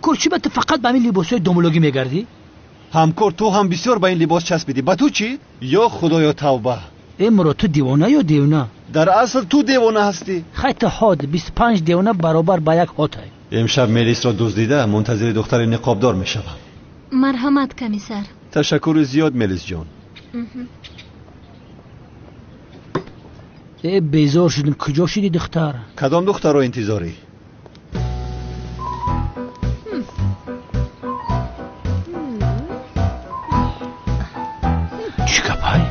Ҳамкор, чӣ ба ту фақат ба ҳамин либосҳои домулогӣ мегардӣ? Ҳамкор, ту ҳам бисёр ба ин либос часпидӣ. Ба ту чӣ? Ё худоё, тавба! Э Мурод, ту девона ё девона? Дар асл ту девона ҳастӣ. Хай ту ҳод, 25 девона баробар ба як ҳотай. Имшаб Мелисро дуздида мунтазири духтари ниқобдор мешавам. Марҳамат, комиссар. Ташаккури зиёд, Мелисҷон. Э безор шудем, куҷо шуди духтар? Кадом духтарро интизорӣ? Чӣ гапай?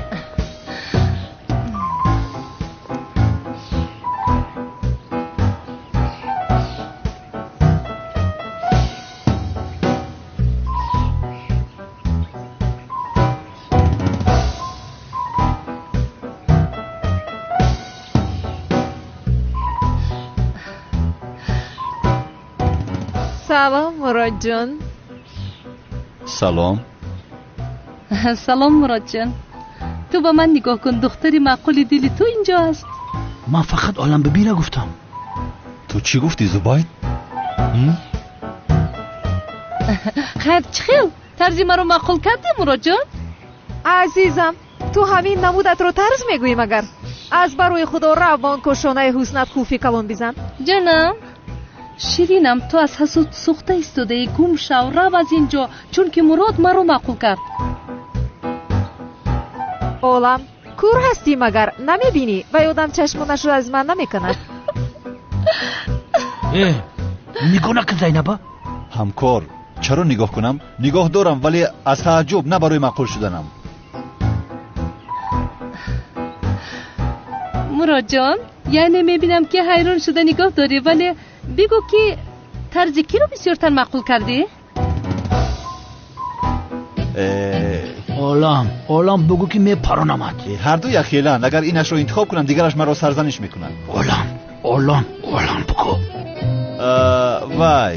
Салом, Муродҷон. Салом. Салом, Муродҷон. Ту ба ман нигоҳ кун, духтари маъқули дили ту инҷо аст. Ман фақат олам бибира гуфтам. Ту чӣ гуфтӣ, Зубайд? Хайр, чӣ хел? Тарзи маро маъқул кардӣ, Муродҷон? Азизам, ту ҳамин намудатро тарз мегӯӣ магар? Аз барои худо рав ба он кошонаи ҳуснат куфи калон бизан. Ҷанам, ширинам, ту аз ҳасуд сӯхта истодаӣ. Гум шав, рав аз ин ҷо, чунки Мурод маро маъқул кард. Олам, кур ҳастӣ магар? Намебинӣ? Ва ёдам чашмонашро аз ман намекунад. Э, нигоҳ накун, Зайнаба. Ҳамкор, чаро нигоҳ кунам? Нигоҳ дорам, вале аз тааҷҷуб, на барои маъқул шуданам. Муродҷон, яъне мебинам ки ҳайрон шуда нигоҳ дорӣ, вале бигӯ ки тарзи киро бисёртар маъқул кардӣ? Олам, олам, бигӯ ки мепаронамад. Ҳарду якхеланд. Агар инашро интихоб кунам, дигараш маро сарзаниш мекунад. Олам, олам, олам, бигӯ. Вай.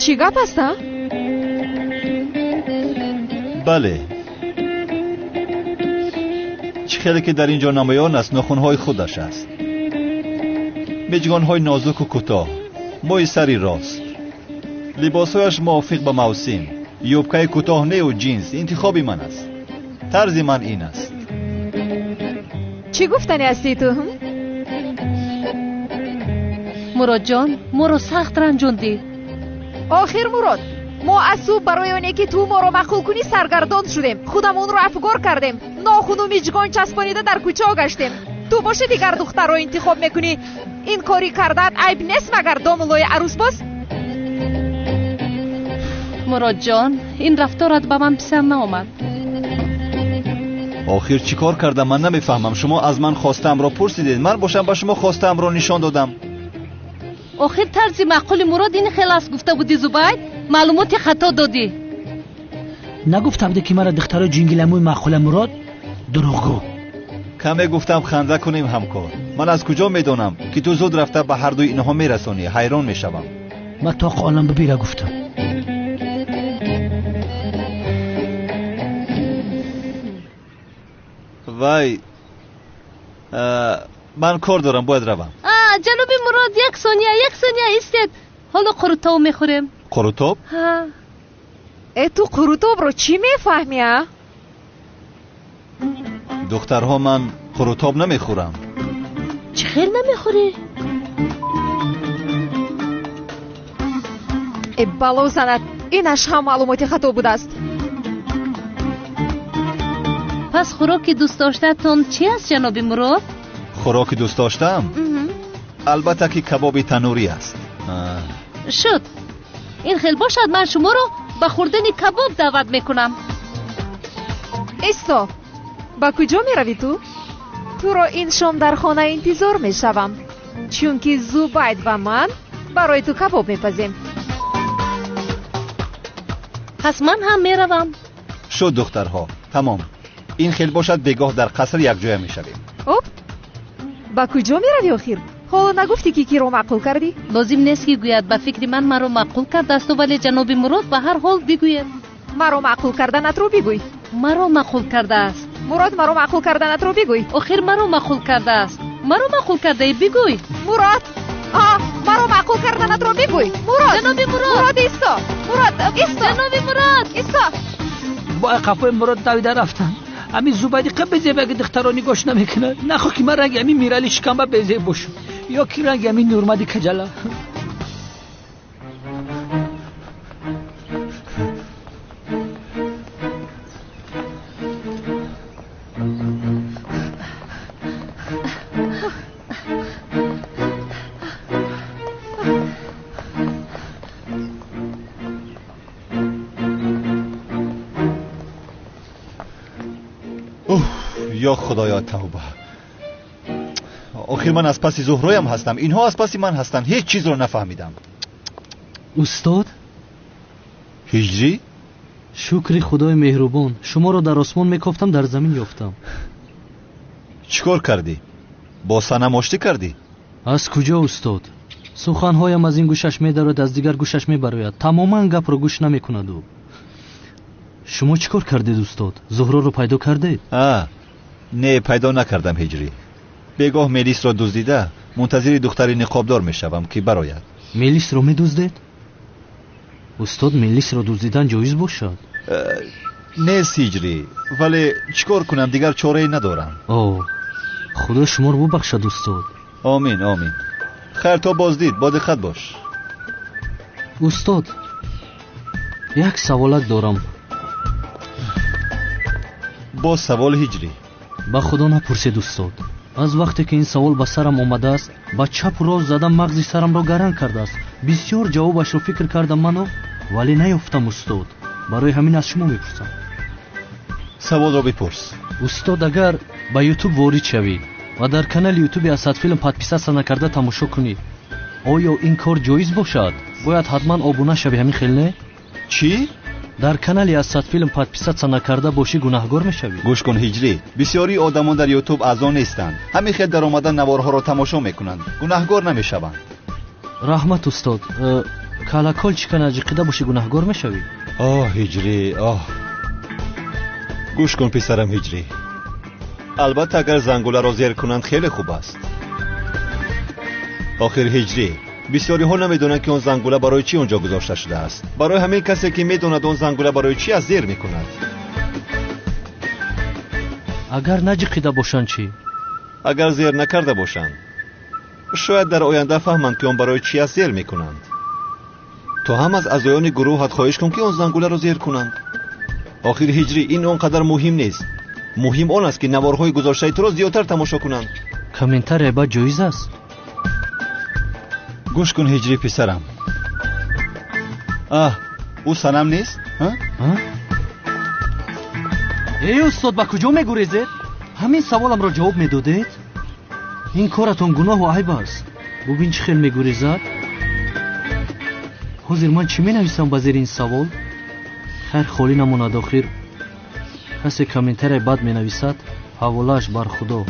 Чӣ гап аст, а? Бале. Чӣ хеле ки дар ин ҷо намоён аст, нохунҳои худаш аст. Миҷгонҳои нозуку кӯтоҳ, мӯи сари рост. Либосҳояш мувофиқ ба мавсим. Юбкаи кӯтоҳ неу ҷинс интихоби ман аст. Тарзи ман ин аст. Чӣ гуфтанӣ ҳастӣ ту? Муродҷон, моро сахт ранҷондӣ. Охир, Мурод, мо аз субҳ барои оне ки ту моро маъқул кунӣ саргардон шудем. Худамонро афгор кардем. Нохуну миҷгон часпонида дар кӯчао гаштем. Ту боши дигар духтарро интихоб мекунӣ. Ин кори кардаат айб нест магар, домуллои арӯсбоз? Муродҷон, ин рафторат ба ман писанд наомад. Охир чӣ кор кардам, ман намефаҳмам. Шумо аз ман хостаамро пурсидед, ман бошам ба шумо хостаамро нишон додам. Охир тарзи маъқули Мурод ин хел аст гуфта будӣ, Зубайд. Маълумоти хато додӣ. Нагуфта будӣ ки мара духтарои ҷингиламӯи маъқула, Мурод? Дурӯғгӯ. Каме гуфтам ханда кунем, ҳамкор. Ман аз куҷо медонам ки ту зуд рафта ба ҳардуи инҳо мерасонӣ? Ҳайрон мешавам. Ман тоқ олам бибира гуфтам. Вай, ман кор дорам, бояд равам. Ҷаноби Мурод, як сония, як сония истед. Ҳоло қурутоб мехӯрем. Қурутоб? Ҳа. Э, ту қурутобро чӣ мефаҳмӣ, а? Духтарҳо, ман қурутоб намехӯрам. Чӣ хел намехӯрӣ? Э, бало занад, инаш ҳам маълумоти хато будааст. Пас хӯроки дӯстдоштаатон чӣ аст, ҷаноби Мурод? Хӯроки дӯстдоштаам? Албатта ки кабоби танурӣ аст. Шуд. Ин хел бошад, ман шуморо ба хӯрдани кабоб даъват мекунам. Исто, ба куҷо меравӣ ту? Туро ин шом дар хона интизор мешавам, чунки Зубайд ва ман барои ту кабоб мепазем. Пас ман ҳам меравам. Шуд, духтарҳо, тамом. Ин хел бошад, бегоҳ дар қаср якҷоя мешавем. Оп, ба куҷо меравӣ охир? Ҳоло нагуфтӣ ки киро маъқул кардӣ? Лозим нест ки гӯяд. Ба фикри ман маро маъқул кардаасту, вале ҷаноби Мурод ба ҳар ҳол бигӯяд. Маро маъқул карданатро бигӯй. Маро маъқул кардааст. Мурод, маро маъқул карданатро бигӯй. Охир маро маъқул кардааст. Маро маъқул кардаӣ, бигӯй. Мурод, маро маъқул карданатро бигӯй. Мурод, ҷаноби Мурод. Мурод, исто. Мурод, исто. Ҷаноби Мурод, исто. Бо қафои Мурод давида рафтам. Ҳамин Зубайди қа безебаги духтаро нигоҳш намекунад. Нахоҳ ки ман ранги ҳамин Мирали шикамба безеб бошам ё ки ранги ҳамин Нурмади каҷала. Ё худоё, тавба. Охир ман аз паси Зуҳроям ҳастам, инҳо аз паси ман ҳастанд. Ҳеҷ чизро нафаҳмидам. Устод? Ҳиҷрӣ? Шукри худои меҳрубон, шуморо дар осмон мекофтам, дар замин ёфтам. Чӣ кор кардӣ? Бо Санам оштӣ кардӣ? Аз куҷо, устод? Суханҳоям аз ин гӯшаш медарояд, аз дигар гӯшаш мебарояд. Тамоман гапро гӯш намекунад ӯ. Шумо чӣ кор кардед, устод? Зуҳроро пайдо кардед? Не, пайдо накардам, Ҳиҷрӣ. Бегоҳ мелисро дуздида мунтазири духтари ниқобдор мешавам, ки барояд. Мелисро медуздед? Устод, мелисро дуздидан ҷоиз бошад? Нест, Ҳиҷрӣ, вале чӣ кор кунам, дигар чорае надорам. О, худо шуморо бубахшад, устод. Омин, омин. Хайр, то боздид, бо диққат бош. Устод, як саволак дорам. Боз савол, Ҳиҷрӣ? Ба худо напурсед, устод. Аз вақте ки ин савол ба сарам омадааст, ба чапу рост задам мағзи сарамро гаранг кардааст. Бисёр ҷавобашро фикр кардам ману, вале наёфтам, устод. Барои ҳамин аз шумо мепурсам. Саволро бипурс. Устод, агар ба ютуб ворид шавӣ ва дар канали ютуби Асадфилм подписаться накарда тамошо кунӣ, оё ин кор ҷоиз бошад? Бояд ҳатман обуна шавӣ, ҳамин хел не? Чӣ? Дар канали Асадфилм подписаться накарда бошӣ, гунаҳгор мешавӣ. Гӯш кун, Ҳиҷрӣ, бисёри одамон дар ютуб аъзо нестанд. Ҳамин хел даромада наворҳоро тамошо мекунанд, гунаҳгор намешаванд. Раҳмат, устод. Колокольчика наҷиқида бошӣ, гунаҳгор мешавӣ. Оҳ, Ҳиҷрӣ, оҳ. Гӯш кун, писарам Ҳиҷрӣ, албатта агар зангуларо зер кунанд хеле хуб аст. Охир, Ҳиҷрӣ, бисёриҳо намедонанд, ки он зангула барои чӣ он ҷо гузошта шудааст. Барои ҳамин касе ки медонад он зангула барои чӣ аст, зер мекунад. Агар наҷиқида бошанд чӣ? Агар зер накарда бошанд, шояд дар оянда фаҳманд, ки он барои чӣ аст, зер мекунанд. Ту ҳам аз аъзоёни гурӯҳат хоҳиш кун, ки он зангуларо зер кунанд. Охир, Ҳиҷрӣ, ин он қадар муҳим нест. Муҳим он аст, ки наворҳои гузоштаи туро зиёдтар тамошо кунанд. Комментария бад ҷоиз аст? Гӯш кун, Ҳиҷрӣ писарам. Аҳ, ӯ Санам нест? Эй устод, ба куҷо мегурезед? Ҳамин саволамро ҷавоб медодед? Ин коратон гуноҳу айб аст. Бубин, чӣ хел мегурезад. Ҳозир ман чӣ менависам ба зери ин савол? Хайр, холӣ намонад. Охир касе комментарияи бад менависад, ҳаволааш бар худо.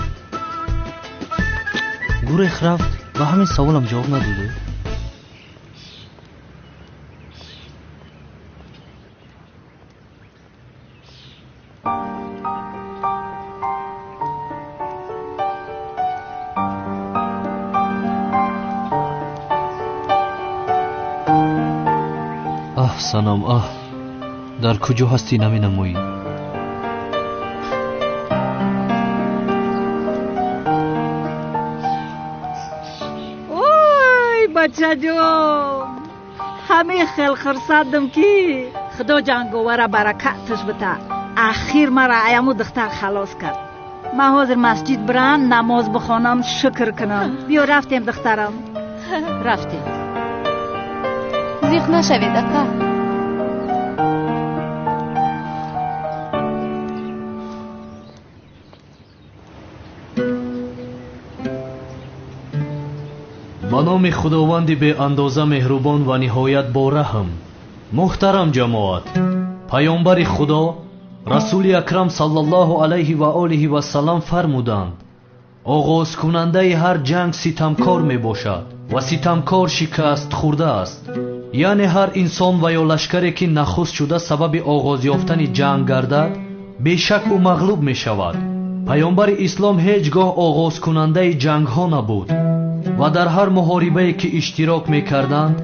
Гурех рафт, ба ҳамин саволам ҷавоб надодед. Аҳ, Санам, аҳ, дар куҷо ҳастӣ наменамоӣ? Ой, бачаҷон, ҳамин хел хурсандам, ки худо ҷанговара баракаташ бита. Ахир мара аяму духтар халос кард. Ман ҳозир масҷид бирам, намоз бихонам, шукр кунам. Биё, рафтем, духтарам, рафтем. Зиқ нашавед, ака. Ба номи худованди беандоза меҳрубон ва ниҳоят бораҳм. Муҳтарам ҷамоат, паёмбари худо расули акрам саллаллоҳу алайҳи ва олиҳи васаллам фармуданд: оғозкунандаи ҳар ҷанг ситамкор мебошад ва ситамкор шикаст хӯрда аст. Яъне ҳар инсон ва ё лашкаре ки нахуст шуда сабаби оғоз ёфтани ҷанг гардад, бешак ӯ мағлуб мешавад. Паёмбари ислом ҳеҷ гоҳ оғозкунандаи ҷангҳо набуд ва дар ҳар муҳорибае ки иштирок мекарданд,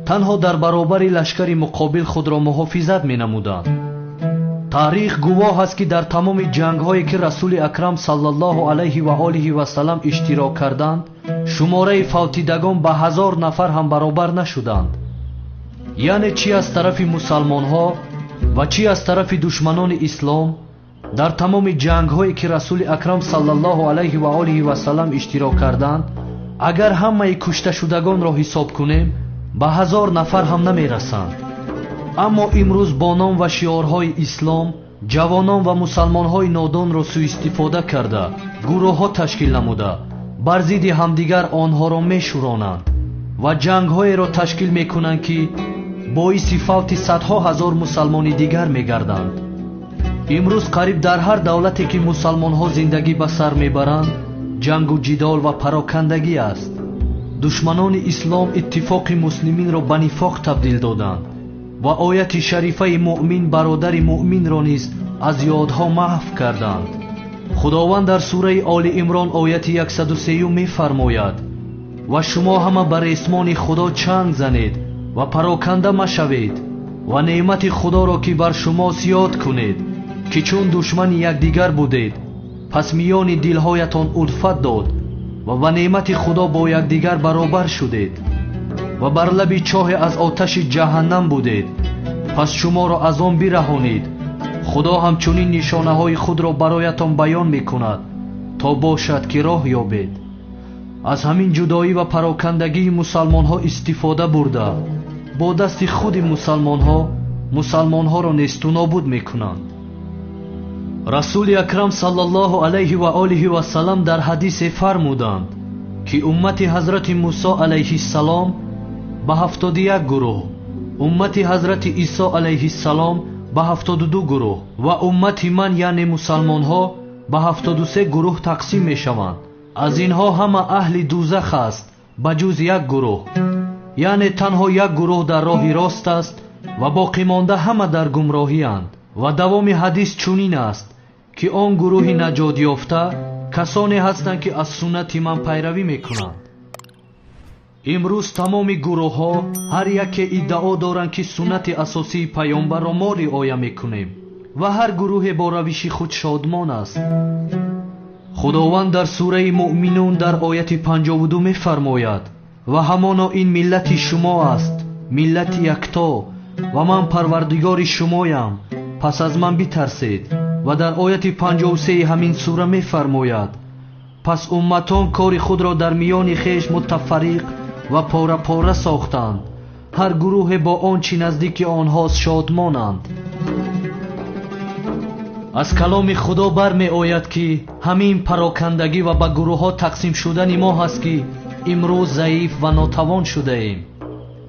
танҳо дар баробари лашкари муқобил худро муҳофизат менамуданд. Таърих гувоҳ аст ки дар тамоми ҷангҳое ки Расули Акрам саллаллоҳу алайҳи ва олиҳи васаллам иштирок карданд, шумораи фавтидагон ба 1000 нафар ҳам баробар нашуданд. Яъне чӣ аз тарафи мусалмонҳо ва чӣ аз тарафи душманони ислом, дар тамоми ҷангҳое ки Расули Акрам саллаллоҳу алайҳи ва олиҳи васаллам иштирок карданд, агар ҳамаи кушташудагонро ҳисоб кунем, ба 1000 нафар ҳам намерасанд. Аммо имрӯз бо ном ва шиорҳои ислом ҷавонон ва мусалмонҳои нодонро суистифода карда, гурӯҳҳо ташкил намуда, бар зидди ҳамдигар онҳоро мешӯронанд ва ҷангҳоеро ташкил мекунанд ки боиси фавти садҳо ҳазор мусалмони дигар мегарданд. Имрӯз қариб дар ҳар давлате ки мусалмонҳо зиндагӣ ба сар мебаранд, ҷангу ҷидол ва парокандагӣ аст. Душманони ислом иттифоқи муслиминро ба нифоқ табдил доданд ва ояти шарифаи муъмин бародари муъминро низ аз ёдҳо маҳв карданд. Худованд дар сураи Оли Имрон ояти 103 мефармояд: ва шумо ҳама ба ресмони Худо чанг занед ва пароканда машавед ва неъмати Худоро ки бар шумост ёд кунед, ки чун душмани якдигар будед, пас миёни дилҳоятон улфат дод ва ба неъмати Худо бо якдигар баробар шудед ва бар лаби чоҳе аз оташи ҷаҳаннам будед, пас шуморо аз он бираҳонид. Худо ҳамчунин нишонаҳои худро бароятон баён мекунад, то бошад ки роҳ ёбед. Аз ҳамин ҷудоӣ ва парокандагии мусалмонҳо истифода бурда, бо дасти худи мусалмонҳо мусалмонҳоро несту нобуд мекунанд. Расули Акрам саллаллоҳу алайҳи ва олиҳи васаллам дар ҳадисе фармуданд, ки уммати ҳазрати Мусо алайҳиссалом ба 71 гурӯҳ, уммати ҳазрати Исо алайҳиссалом ба 72 гурӯҳ ва уммати ман, яъне мусалмонҳо, ба 73 гурӯҳ тақсим мешаванд. Аз инҳо ҳама аҳли дузах аст ба ҷуз як гурӯҳ, яъне танҳо як гурӯҳ дар роҳи рост аст ва боқимонда ҳама дар гумроҳиянд. Ва давоми ҳадис чунин аст, ки он гурӯҳи наҷотёфта касоне ҳастанд, ки аз суннати ман пайравӣ мекунанд. Имрӯз тамоми гурӯҳҳо ҳар яке иддао доранд, ки суннати асосии паёмбарро мо риоя мекунем ва ҳар гурӯҳе бо равиши худ шодмон аст. Худованд дар сураи Муъминун дар ояти 52 мефармояд: ва ҳамоно ин миллати шумо аст, миллати якто, ва ман парвардигори шумоям, пас аз ман битарсед. Ва дар ояти 53 ҳамин сура мефармояд: пас умматон кори худро дар миёни хеш мутафарриқ ва пора-пора сохтанд, ҳар гурӯҳе бо он чӣ наздики онҳост шодмонанд. Аз каломи Худо бармеояд, ки ҳамин парокандагӣ ва ба гурӯҳҳо тақсим шудани мо ҳаст, ки имрӯз заиф ва нотавон шудаем.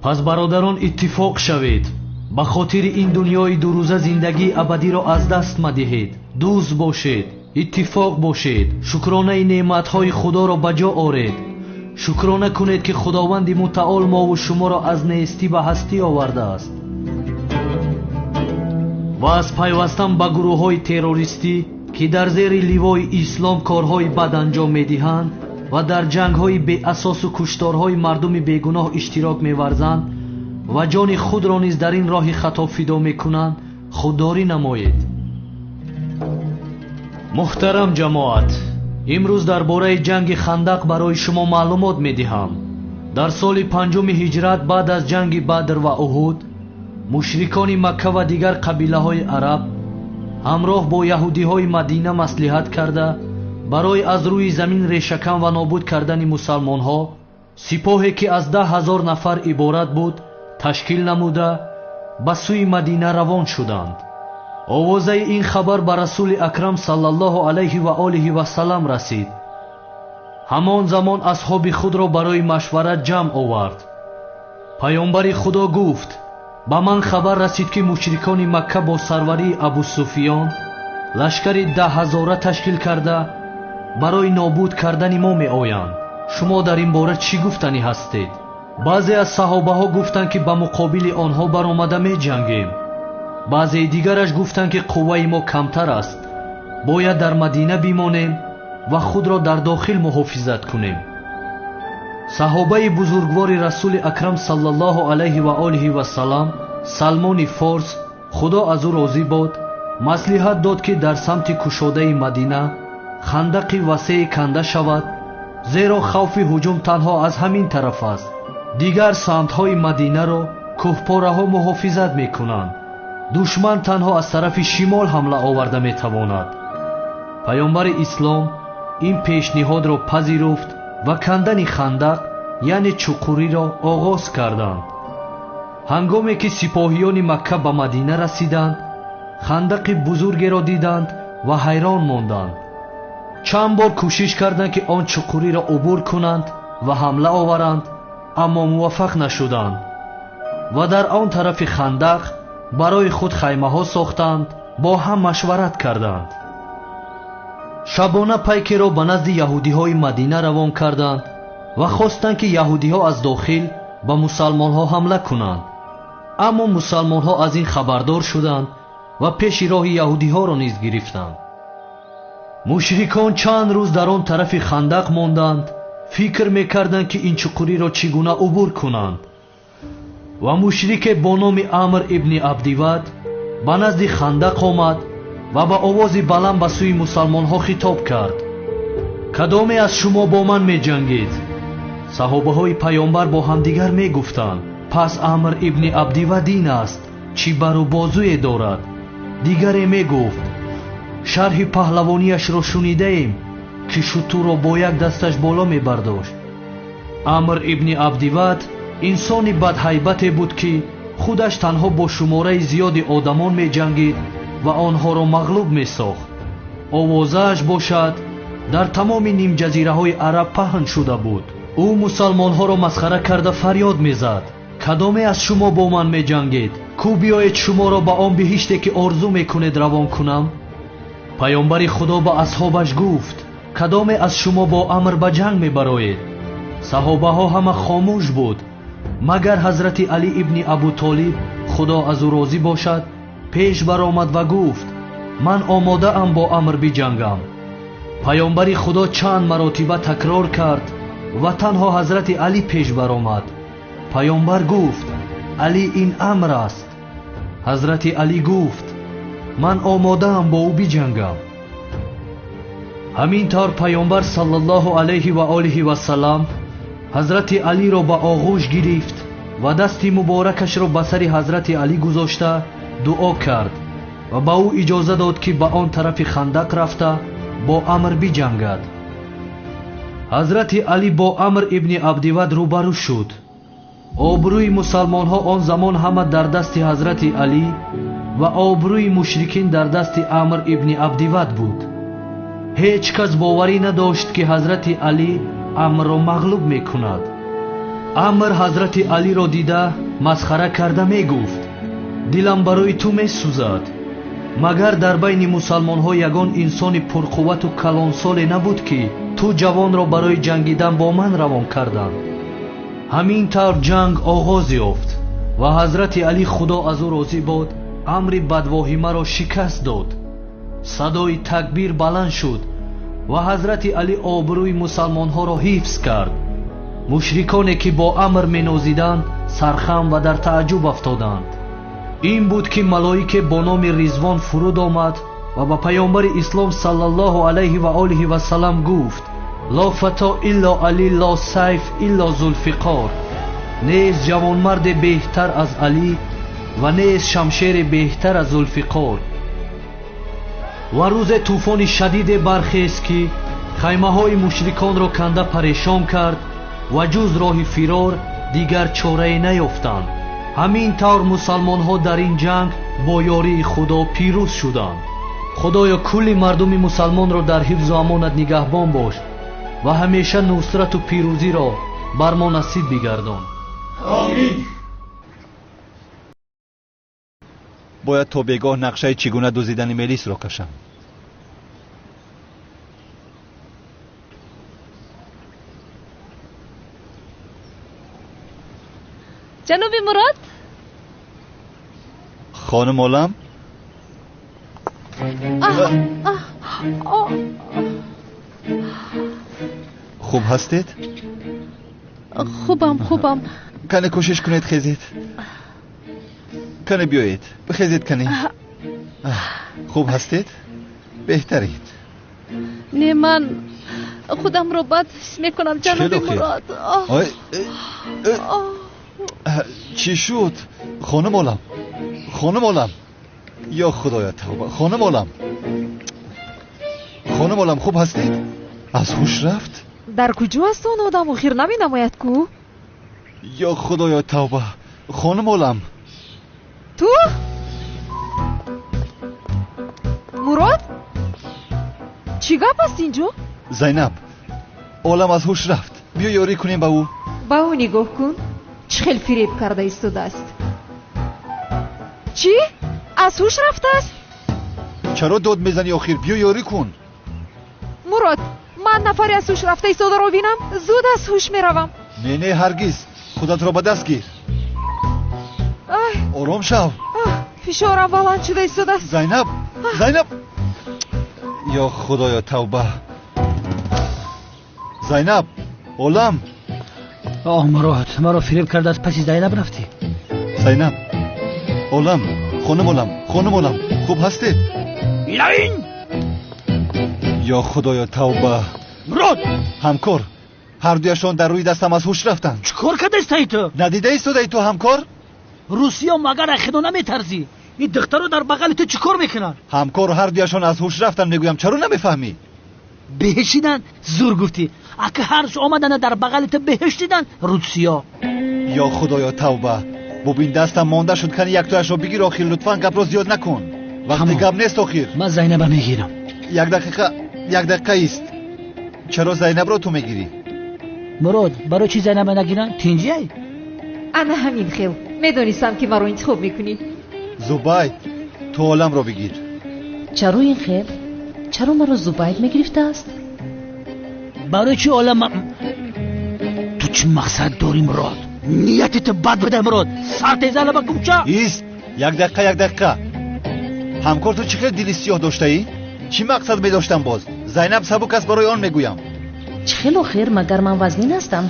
Пас бародарон, иттифоқ шавед, ба хотири ин дунёи дурӯза зиндагии абадиро аз даст мадиҳед. Дӯст бошед, иттифоқ бошед, шукронаи неъматҳои Худоро ба ҷо оред. Шукрона кунед, ки Худованди мутаол мову шуморо аз нестӣ ба ҳастӣ овардааст ва аз пайвастан ба гурӯҳҳои террористӣ, ки дар зери ливои ислом корҳои бад анҷом медиҳанд ва дар ҷангҳои беасосу кушторҳои мардуми бегуноҳ иштирок меварзанд ва ҷони худро низ дар ин роҳи хато фидо мекунанд, худдорӣ намоед. Муҳтарам ҷамоат, имрӯз дар бораи ҷанги Хандақ барои шумо маълумот медиҳам. Дар соли 5 ҳиҷрат баъд аз ҷанги Бадр ва Уҳуд, мушрикони Макка ва дигар қабилаҳои араб ҳамроҳ бо яҳудиҳои Мадина маслиҳат карда, барои аз рӯи замин решакан ва нобуд кардани мусалмонҳо сипоҳе ки аз 10 000 нафар иборат буд ташкил намуда ба сӯи Мадина равон шуданд. Овозаи ин хабар ба Расули Акрам саллаллоҳу алайҳи ва олиҳи васаллам расид. Ҳамон замон асҳоби худро барои машварат ҷамъ овард. Паёмбари Худо гуфт: ба ман хабар расид, ки мушрикони Макка бо сарварии Абу Суфиён лашкари 10 000 ташкил карда барои нобуд кардани мо меоянд. Шумо дар ин бора чӣ гуфтанӣ ҳастед? Баъзе аз саҳобаҳо гуфтанд, ки ба муқобили онҳо баромада меҷангем. Баъзеи дигараш гуфтанд, ки қувваи мо камтар аст, бояд дар Мадина бимонем ва худро дар дохил муҳофизат кунем. Саҳобаи бузургвори Расули Акрам саллаллоҳу алайҳи ва олиҳи вассалам Салмони Форс, Худо аз ӯ розӣ бод, маслиҳат дод, ки дар самти кушодаи Мадина хандақи васее канда шавад, зеро хавфи ҳуҷум танҳо аз ҳамин тараф аст. Дигар самтҳои Мадинаро кӯҳпораҳо муҳофизат мекунанд. Душман танҳо аз тарафи шимол ҳамла оварда метавонад. Паёмбари ислом ин пешниҳодро пазируфт ва кандани хандақ, яъне чуқуриро оғоз карданд. Ҳангоме ки сипоҳиёни Макка ба Мадина расиданд, хандақи бузургеро диданд ва ҳайрон монданд. Чанд бор кӯшиш карданд, ки он чуқуриро убур кунанд ва ҳамла оваранд, аммо муваффақ нашуданд ва дар он тарафи хандақ барои худ хаймаҳо сохтанд, бо ҳам машварат карданд. Шабона пайкеро ба назди яҳудиҳои Мадина равон карданд ва хостанд, ки яҳудиҳо аз дохил ба мусалмонҳо ҳамла кунанд. Аммо мусалмонҳо аз ин хабардор шуданд ва пеши роҳи яҳудиҳоро низ гирифтанд. Мушрикон чанд рӯз дар он тарафи хандақ монданд, фикр мекарданд, ки ин чуқуриро чӣ гуна убур кунанд. Ва мушрике бо номи Амр ибни Абдивад ба назди хандақ омад ва ба овози баланд ба сӯи мусалмонҳо хитоб кард: кадоме аз шумо бо ман меҷангед? Саҳобаҳои паёмбар бо ҳамдигар мегуфтанд: пас Амр ибни Абдивад ин аст, чӣ бару бозуе дорад. Дигаре мегуфт: шарҳи паҳлавонияшро шунидаем, ки шутурро бо як дасташ боло мебардошт. Амр ибни Абдивад инсони бадҳайбате буд, ки худаш танҳо бо шумораи зиёди одамон меҷангид ва онҳоро мағлуб месохт. Овозааш бошад дар тамоми нимҷазираҳои араб паҳн шуда буд. Ӯ мусалмонҳоро масхара карда фарёд мезад: кадоме аз шумо бо ман меҷангед? Кӯ биёед шуморо ба он биҳиште, ки орзу мекунед, равон кунам. Паёмбари Худо ба асҳобаш гуфт: кадоме аз шумо бо Амр ба ҷанг мебароед? Саҳобаҳо ҳама хомӯш буд, магар ҳазрати Алӣ ибни Абутолиб, Худо аз ӯ розӣ бошад, пеш баромад ва гуфт: ман омодаам бо Амр биҷангам. Паёмбари Худо чанд маротиба такрор кард ва танҳо ҳазрати Алӣ пеш баромад. Паёмбар гуфт: Алӣ ин Амр аст. Ҳазрати Алӣ гуфт: ман омодаам бо ӯ биҷангам. Ҳамин тавр паёмбар саллаллоҳу алайҳи ва олиҳи вассалам ҳазрати Алиро ба оғӯш гирифт ва дасти муборакашро ба сари ҳазрати Алӣ гузошта дуо кард ва ба ӯ иҷоза дод, ки ба он тарафи хандақ рафта бо Амр биҷангад. Ҳазрати Алӣ бо Амр ибни Абдивад рӯбарӯ шуд. Обрӯи мусалмонҳо он замон ҳама дар дасти ҳазрати Алӣ ва обрӯи мушрикин дар дасти Амр ибни Абдивад буд. Ҳеҷ кас боварӣ надошт, ки ҳазрати Алӣ Амрро мағлуб мекунад. Амр ҳазрати Алиро дида масхара карда мегуфт: дилам барои ту месӯзад. Магар дар байни мусалмонҳо ягон инсони пурқуввату калонсоле набуд, ки ту ҷавонро барои ҷангидан бо ман равон карданд? Ҳамин тавр ҷанг оғоз ёфт ва ҳазрати Алӣ, Худо аз ӯ розӣ бод, амри бадвоҳимаро шикаст дод. Садои такбир баланд шуд ва ҳазрати Алӣ обрӯи мусалмонҳоро ҳифз кард. Мушриконе, ки бо Амр менозиданд, сархам ва дар тааҷҷуб афтоданд. Ин буд, ки малоике бо номи Ризвон фуруд омад ва ба паёмбари ислом саллаллоҳу алайҳи ва олиҳи вассалам гуфт: ло фато илло Алӣ, ло сайф илло Зулфиқор. Нест ҷавонмарде беҳтар аз Алӣ ва нест шамшере беҳтар аз Зулфиқор. Ва рӯзе тӯфони шадиде бархест, ки хаймаҳои мушриконро канда парешон кард ва ҷуз роҳи фирор дигар чорае наёфтанд. Ҳамин тавр мусалмонҳо дар ин ҷанг бо ёрии Худо пирӯз шуданд. Худоё, кулли мардуми мусалмонро дар ҳифзу амонат нигаҳбон бош ва ҳамеша нусрату пирӯзиро бар мо насиб бигардон. Омин. Бояд то бегоҳ нақшаи чӣ гуна дуздидани Мелисро кашам. Ҷаноби Мурод? Хонум Олам? Хуб ҳастед? Хубам, хубам. Кане кӯшиш кунед хезед. Кане биёед, бихезед кане. Хуб ҳастед? Беҳтарин. Не, ман худамро бад ҳис мекунам, ҷаноби Мурод. Чӣ шуд? Хонум Олам, хонум Олам, ё худоя тавба, хонум Олам, хонум Олам, хуб ҳастед? Аз ҳуш рафт? Дар куҷо аст он одам? Охир наменамояд ку? Ё худоё тавба, хонум Олам. Ту? Мурод? Чӣ гап аст инҷо? Зайнаб, Олам аз ҳуш рафт. Биё ёрӣ кунем ба ӯ. Ба ӯ нигоҳ кун, чӣ хел фиреб карда истодааст. Чӣ? Аз ҳуш рафтааст? Чаро дод мезанӣ охир? Биё ёрӣ кун. Мурод, ман нафаре аз ҳуш рафта истодаро бинам, зуд аз ҳуш меравам. Не, не, ҳаргиз. Худатро ба даст гир. Ором шав. Фишорам баланд шуда истодааст. Зайнаб, Зайнаб. Ё худоё тавба. Зайнаб, Олам. Оҳ, Мурод, маро фиреб карда аз паси Зайнаб рафтӣ. Зайнаб, Олам, хонум Олам, хонум Олам, хуб ҳастед? Лайн! Ё худоё тавба. Мурод! Ҳамкор, ҳардуяшон дар рӯи дастам аз ҳуш рафтанд. Чӣ кор карда истои ту? Надида истодаи ту, ҳамкор? Русиё магар аз худо наметарзӣ? Ин духтаро дар бағали ту чӣ кор мекунанд? Ҳамкор, ҳардуяшон аз ҳуш рафтанд, мегӯям, чаро намефаҳмӣ? Беҳишидан зур гуфтӣ. Ака ҳарш омадана дар бағали ту беҳиш дидан русиё. Ё худоё тавба. Бубин, дастам монда шуд, кани яктояшро бигир охир, лутфан гапро зиёд накун. Вақти гап нест охир. Ман Зайнаба мегирам. Як дақиқа, як дақиқа ист. Чаро Зайнабро ту мегирӣ? Мурод, барои чӣ Зайнаба нагирам? Тинҷиай? Ана ҳамин хел. Медонистам ки маро интихоб мекунӣ. Зубайд, ту Оламро бигир. Чаро ин хел? Чаро маро Зубайд мегирифтааст? Барои чӣ Олам? Ту чӣ мақсад дорӣ, Мурод? Нияти ту бад буда, Мурод. Сар тезана ба кӯча. Ист, як дақиқа, як дақиқа. Ҳамкор, ту чӣ хел дили сиёҳ доштаӣ? Чӣ мақсад медоштам боз? Зайнаб сабук аст, барои он мегӯям. Чӣ хел охир? Магар ман вазнин ҳастам?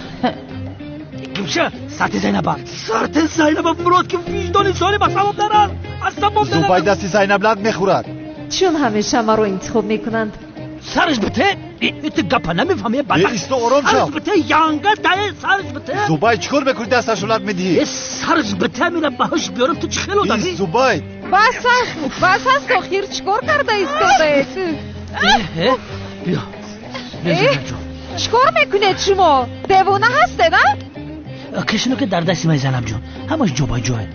Кимша, сарти Зайнаба, сарти Зайнаба, Мурод, ки виҷдони солим аз савоб дарад, аз савоб дарад. Зубайд дасти Зайнаб лат мехӯрад. Чун ҳамеша маро интихоб мекунанд. Сарш бите, ту гапа намефаҳмӣ, бадбахт. Исто, ором шав. Сарш бите, янга дае, сарш бите. Зубайд, чӣ кор мекунӣ, дасташро лат медиҳӣ? Сарш бите, мира ба ҳуш биёрам, ту чӣ хел одамӣ? Ист, Зубайд. Бас аст, бас аст, охир чӣ кор карда истодаед? Биё, биё, Зайнаб ҷон. Чӣ кор мекунед шумо? Девона ҳастед, а? Кашино ки дар дасти ман, Зайнаб ҷон, ҳамаш ҷо ба ҷое.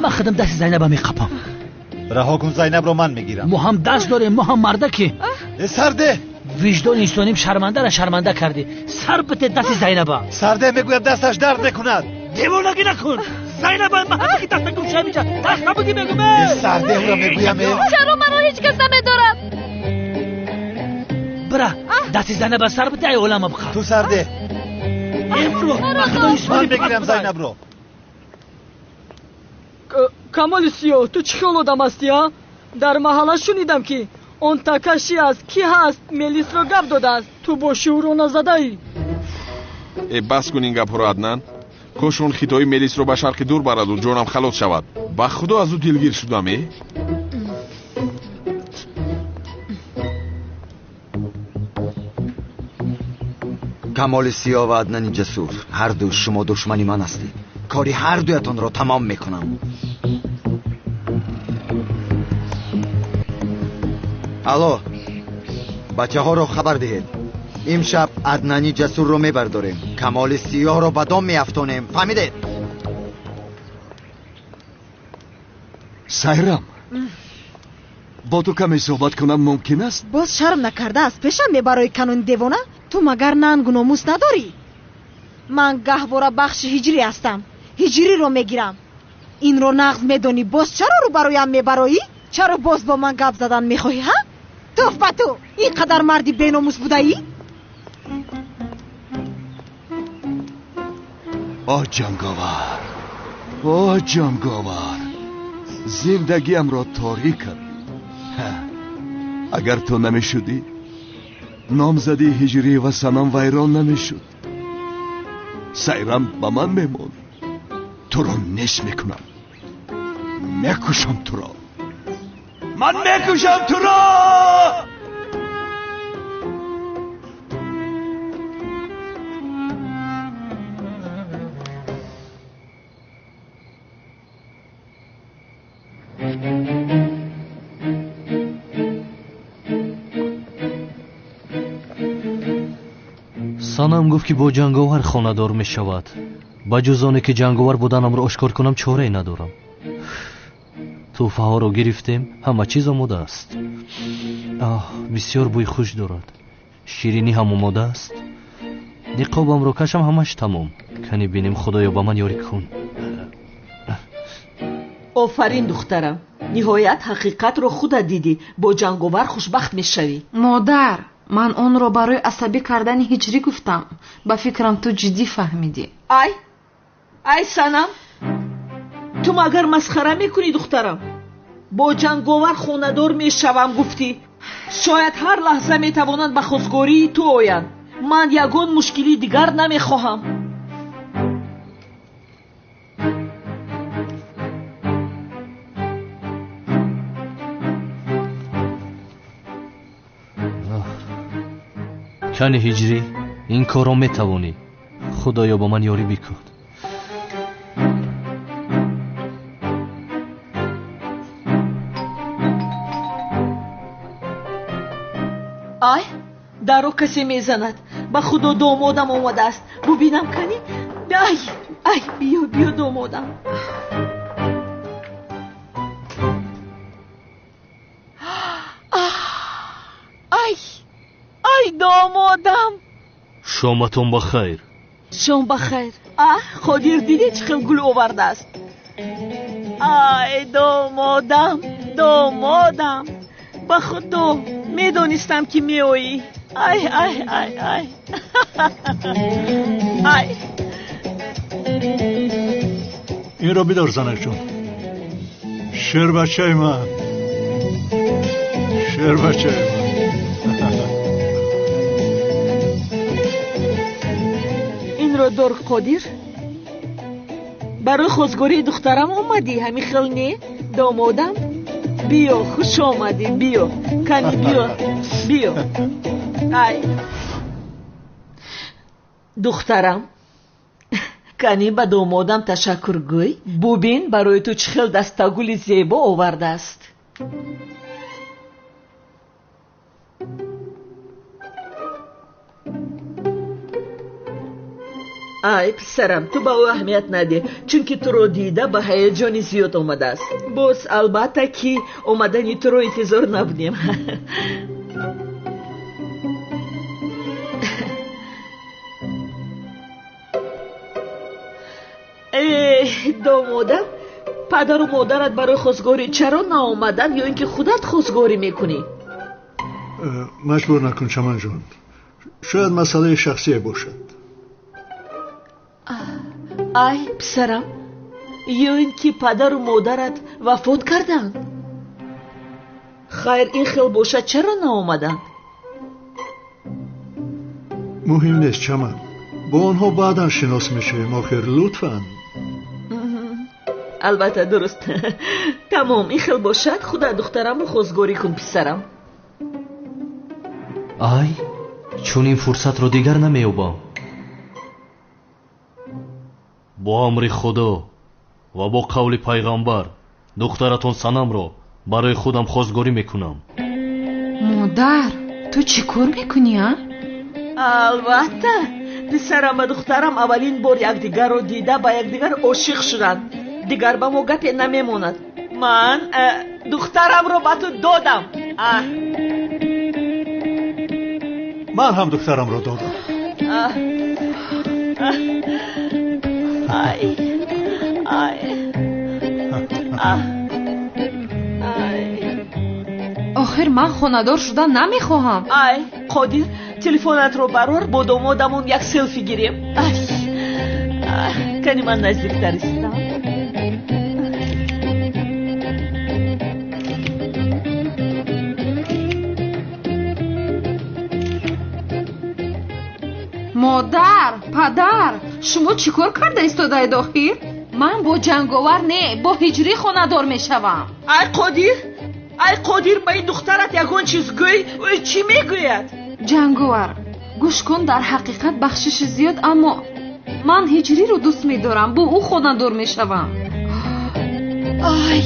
Ман худам дасти Зайнаба меқапам. Раҳо кун Зайнабро, ман мегирам. Мо ҳам даст дорем, мо ҳам мардаки. Сарде! Виҷдони инсоним шармандара шарманда кардӣ. Сар бите дасти Зайнаба. Сарде, мегӯям, дасташ дард мекунад. Девонагӣ накун. Зайнаба, ман ҳамаки даста гумша миҷа. Даст набудӣ мегӯм. Сарде, ӯро мегӯям. Чаро маро ҳеҷ кас намедорад? Бира, дасти Зайнаба сар бите, ай олама биқа. Ту сарде. Ман мегирам Зайнабро. Камоли сиёҳ, ту чӣ хел одам ҳастӣ, а? Дар маҳалла шунидам, ки он такаши аст, ки ҳаст, мелисро гап додааст. Ту бо шӯро назадаӣ. Э, бас кун ин гапҳоро, Аднан. Кош он хитои мелисро ба шарқи дур бараду ҷонам халос шавад. Ба худо аз ӯ дилгир шудам, э? Камоли сиёҳ ва Аднани ҷасур, ҳарду шумо душмани ман ҳастед. Кори ҳардуятонро тамом мекунам. Алло, бачаҳоро хабар диҳед. Имшаб Аднани ҷасурро мебардорем, Камоли сиёҳро ба дом меафтонем. Фаҳмидед? Сайрам, бо ту каме суҳбат кунам мумкин аст? Боз шарм накарда аз пешам мебарои канони девона? Ту магар нангу номус надорӣ? Ман гаҳвора бахши ҳиҷрӣ ҳастам, ҳиҷриро мегирам. Инро нағз медонӣ, боз чаро рӯбароям мебароӣ? Чаро боз бо ман гап задан мехоҳӣ, ҳа? Туф ба ту! Ин қадар марди беномус будаӣ? О ҷанговар, о ҷанговар, зиндагиамро торик кардӣ. Агар ту намешудӣ, номзадии ҳиҷрӣ ва Санам вайрон намешуд. Сайрам ба ман мемонд. Туро неш мекунам, мекушам туро, ман мекушам туро. Санам гуфт ки бо ҷанговар хонадор мешавад. Ба ҷуз оне ки ҷанговар буданамро ошкор кунам чорае надорам. Тӯҳфаҳоро гирифтем, ҳама чиз омода аст. Оҳ, бисёр бӯи хуш дорад. Ширинӣ ҳам омода аст. Ниқобамро кашам, ҳамаш тамом. Кани бинем, Худоё ба ман ёрӣ кун. Офарин, духтарам. Ниҳоят ҳақиқатро худат дидӣ. Бо ҷанговар хушбахт мешавӣ. Модар, ман онро барои асабӣ кардани ҳиҷрӣ гуфтам. Ба фикрам ту ҷиддӣ фаҳмидӣ. Ай, ай Санам, ту магар масхара мекунӣ, духтарам? Бо ҷанговар хонадор мешавам гуфтӣ. Шояд ҳар лаҳза метавонанд ба хостгории ту оянд. Ман ягон мушкилии дигар намехоҳам. Кани ҳиҷрӣ, ин корро метавонӣ. Худоё ба ман ёрӣ бикун. Ай, дарро касе мезанад. Ба Худо домодам омадааст. Бубинам кани. Ай, ай, биё, биё домодам. Ай, ай домодам. Шоматон ба хайр. Шом ба хайр. Аҳ, Қодир, дидӣ чӣ хел гул овардааст? Ай домодам, домодам. Ба Худо медонистам ки меоӣ. Ай, ай, ай, ай. Ай. Инро бидор, занакҷон. Шербачаи ман, шербачаи ман. Инро дор, Қодир. Барои хостгории духтарам омадӣ, ҳамин хел не, домодам? Биё, хуш омадӣ, биё. Кани биё, биё. Ай. Духтарам, кани ба домодам ташаккур гӯй. Бубин, барои ту чӣ хел дастагули зебо овардааст. Ай, писарам, ту ба ӯ аҳамият надеҳ, чунки туро дида ба ҳаяҷони зиёд омадааст. Боз албатта ки омадани туро интизор набудем. Э, домодам, падару модарат барои хостгорӣ чаро наомаданд ё ин ки худат хостгорӣ мекунӣ? Маҷбур накун, Чаманҷон. Шояд масъалаи шахсие бошад. Ай, писарам, ё ин ки падару модарат вафот карданд? Хайр, ин хел бошад, чаро наомаданд? Муҳим нест, Чаман. Бо онҳо баъдан шинос мешавем, охир лутфан. Албатта, дуруст. Тамом, ин хел бошад, худат духтарамро хостгорӣ кун, писарам. Ай, чунин фурсатро дигар намеёбам. Бо амри Худо ва бо қавли пайғамбар духтаратон Санамро барои худам хостгорӣ мекунам. Модар, ту чӣ кор мекунӣ, а? Албатта, писарам ва духтарам аввалин бор якдигарро дида ба якдигар ошиқ шуданд. Дигар ба мо гапе намемонад. Ман духтарамро ба ту додам. Ман ҳам духтарамро додам. Ай, ай, ай. Охир ман хонадор шудан намехоҳам. Ай, Қодир, телефонатро барор, бо домодамон як селфи гирем. Ай. Кани ман наздиктар истам. Модар, падар, шумо чӣ кор карда истодаед охир? Ман бо Ҷанговар не, бо Ҳиҷрӣ хонадор мешавам. Ай Қодир, ай Қодир, ба ин духтарат ягон чиз гӯй, ӯ чӣ мегӯяд? Ҷанговар, гӯш кун, дар ҳақиқат бахшиши зиёд, аммо ман Ҳиҷриро дӯст медорам, бо ӯ хонадор мешавам. Ай!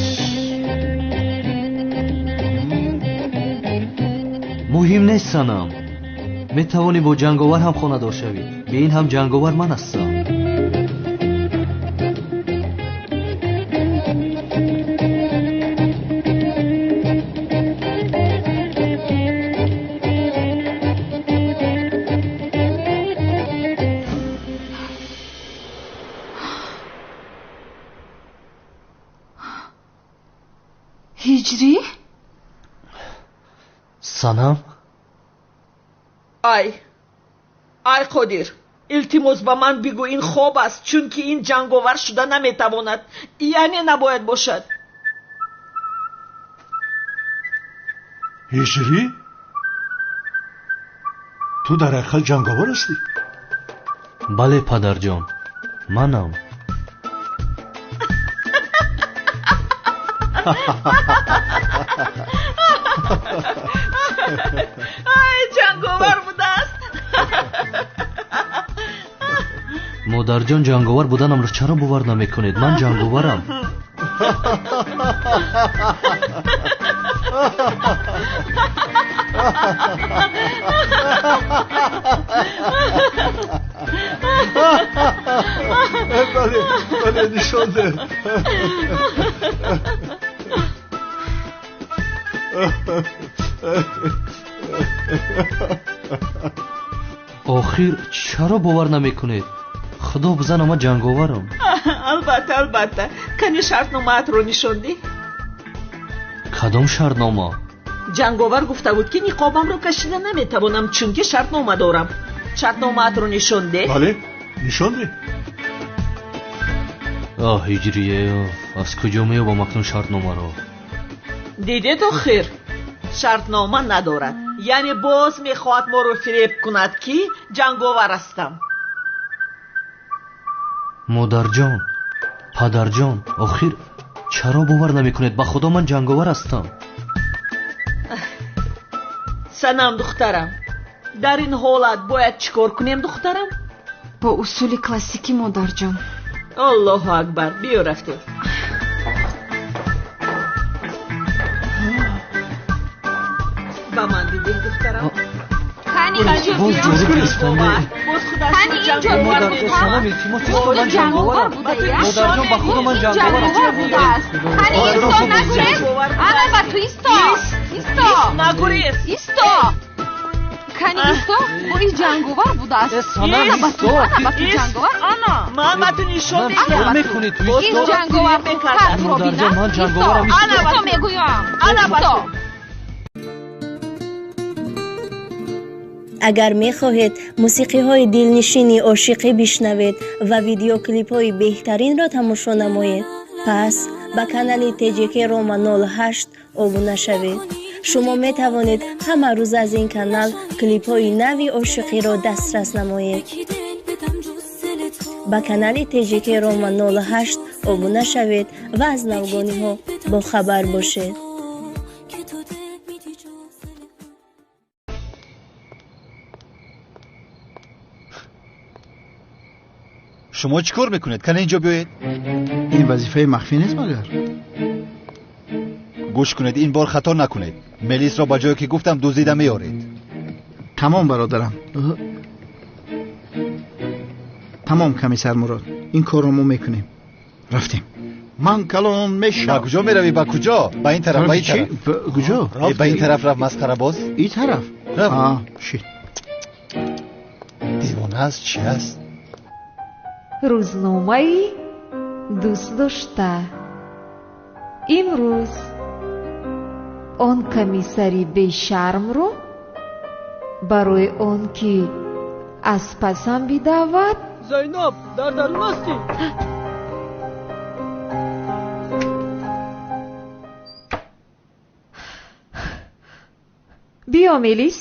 Муҳим нест, Санам. Метавонӣ бо Ҷанговар ҳам хонадор шавӣ. Бе ин ҳам Ҷанговар ман ҳастам. Ҳиҷрӣ? Санам? Ай, ай Қодир, илтимос ба ман бигӯ ин хоб аст, чунки ин ҷанговар шуда наметавонад, яъне набояд бошад. Ҳиҷрӣ? Ту дар ҳақиқат ҷанговар ҳастӣ? Бале, падарҷон, манам. Ай, ҷанговар будааст. Модарҷон, ҷанговар буданамро чаро бовар намекунед? Ман ҷанговарам. Бале, бале, нишон деҳ. Охир чаро бовар намекунед? Худо бизана, ман ҷанговарам. Албатта, албатта. Кани шартномаатро нишон деҳ. Кадом шартнома? Ҷанговар гуфта буд, ки ниқобамро кашида наметавонам, чунки шартнома дорам. Шартномаатро нишон деҳ. Бале, нишон деҳ. Оҳ, Ҳиҷрие, аз куҷо меёбам акнун шартномаро? Дидед охир, шартнома надорад. Яъне боз мехоҳад моро фиреб кунад, ки ҷанговар ҳастам. Модарҷон, падарҷон, охир чаро бовар намекунед? Ба худо ман ҷанговар ҳастам. Санам, духтарам, дар ин ҳолат бояд чӣ кор кунем, духтарам? Бо усули классикӣ, модарҷон. Аллоҳу акбар, биё рафтем. Ба ман бидеҳ, духтарам. Кани инҷо биё. Боз худаш Кани инҷо Модар, Санам, илтимос, ман ҷанговарам. Модарҷон, ба худо ман ҷанговарам. Будааст. Кани исто, нагурез. Ана ба ту исто. Исто. Нагурез. Исто. Кани исто, бо ин ҷанговар будааст. Ана ба ту, ана ба ту ҷанговар, ана. Ман ба ту нишон медиҳам. Мекунӣ ту Ин ҷанговар хубтар туро Модарҷон, бинад. ман Исто. ҷанговарам. Исто мегӯям. Ана ба Исто. ту. Агар мехоҳед мусиқиҳои дилнишини ошиқӣ бишнавед ва видеоклипҳои беҳтаринро тамошо намоед, пас ба канали ТҶК Рома 08 обуна шавед. Шумо метавонед ҳама рӯз аз ин канал клипҳои нави ошиқиро дастрас намоед. Ба канали ТҶК Рома 08 обуна шавед ва аз навгониҳо бохабар бошед. Шумо чӣ кор мекунед? Кане инҷо биёед. Ин вазифаи махфӣ нест магар? Гӯш кунед, ин бор хато накунед. Мелисро ба ҷое ки гуфтам дуздида меоред. Тамом, бародарам. Тамом, комиссар Мурод. Ин корро мо мекунем. Рафтем. Ман калон мешавам. Ба куҷо меравӣ? Ба куҷо? Ба ин тараф, ба ин тараф. Куҷо? Ба ин тараф рафт, масхарабоз. Ин тараф? Рафт. Шит. Девона аст, чӣ аст? Рӯзномаи дӯстдошта. Имрӯз он комиссари бешармро барои он ки аз пасам бидавад Зайнаб, дар дарун ҳастӣ? Биё, Мелис.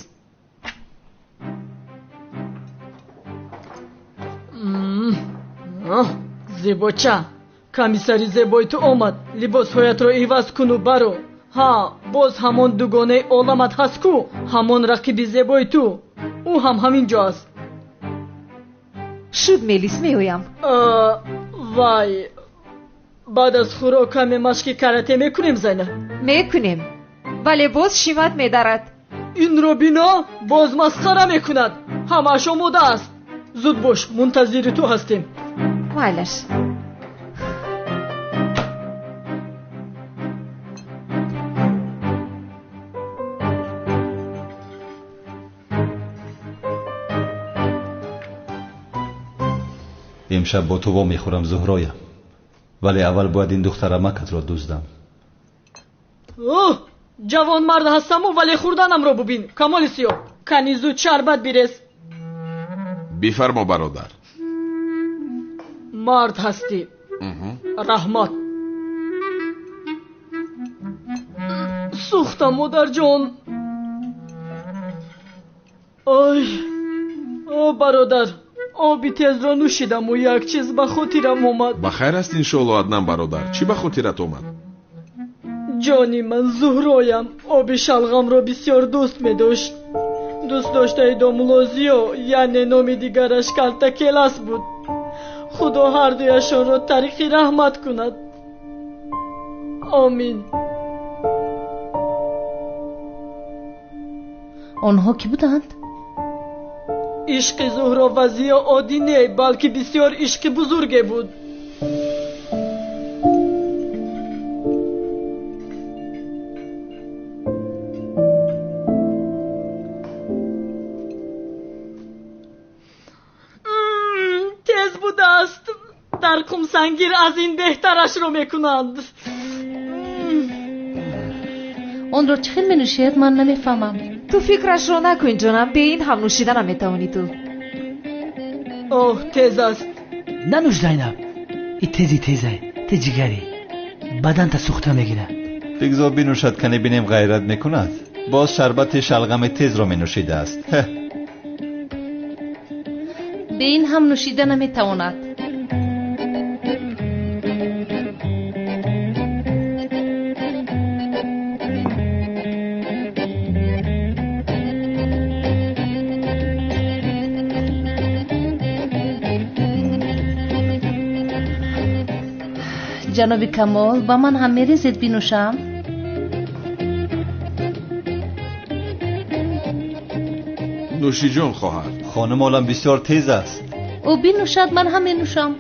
Зебоча, комиссари зебои ту омад. Либосҳоятро иваз куну баро. Ҳа, боз ҳамон дугонаи оламат ҳаст ку, ҳамон рақиби зебои ту. Ӯ ҳам ҳамин ҷо аст. Шуд, Мелис, меоям. Вай, баъд аз хӯрок каме машқи карате мекунем, Зайнаб? Мекунем, вале боз шимат медарад. Инро бино, боз масхара мекунад. Ҳамааш омода аст. Зуд бош, мунтазири ту ҳастем. Майлаш. Имшаб бо ту вомехӯрам, Зуҳроям, вале аввал бояд ин духтарамакатро дуздам. Оҳ, ҷавонмард ҳастаму, вале хӯрданамро бубин. Камоли сиёҳ, кани зуд шарбат бирез. Бифармо, бародар. Мард ҳастӣ. Раҳмат. Сӯхтам, модарҷон. Ой, о бародар, оби тезро нӯшидаму як чиз ба хотирам омад. Ба хайр аст, иншоалло, Аднан бародар. Чӣ ба хотират омад? Ҷони ман, Зуҳроям оби шалғамро бисёр дӯст медошт. Дӯст доштаи домулозиё, яъне номи дигараш Калтакелас буд. Худо ҳардуяшонро тариқи раҳмат кунад. Омин. Онҳо кӣ буданд? Ишқи Зуҳро ва Зиё оддӣ не, балки бисёр ишқи бузурге буд. Тез будааст. Дар қумсангир аз ин беҳтарашро мекунанд. Онро чӣ хел менӯшед, ман намефаҳмам. Ту фикрашро накун, ҷонам, бе ин ҳам нӯшида наметавонӣ ту. Оҳ, тез аст. Нанӯш, Зайнаб, и тези тезай, те ҷигари баданта сӯхта мегирад. Бигзор бинӯшад, кане бинем ғайрат мекунад. Боз шарбати шалғами тезро менӯшидааст. Бе ин ҳам нӯшида наметавонад. Ҷаноби Камол, ба ман ҳам мерезед бинӯшам? Нӯшиҷон, хоҳар. Хонум олам бисёр тез аст. Ӯ бинӯшад, ман ҳам менӯшам.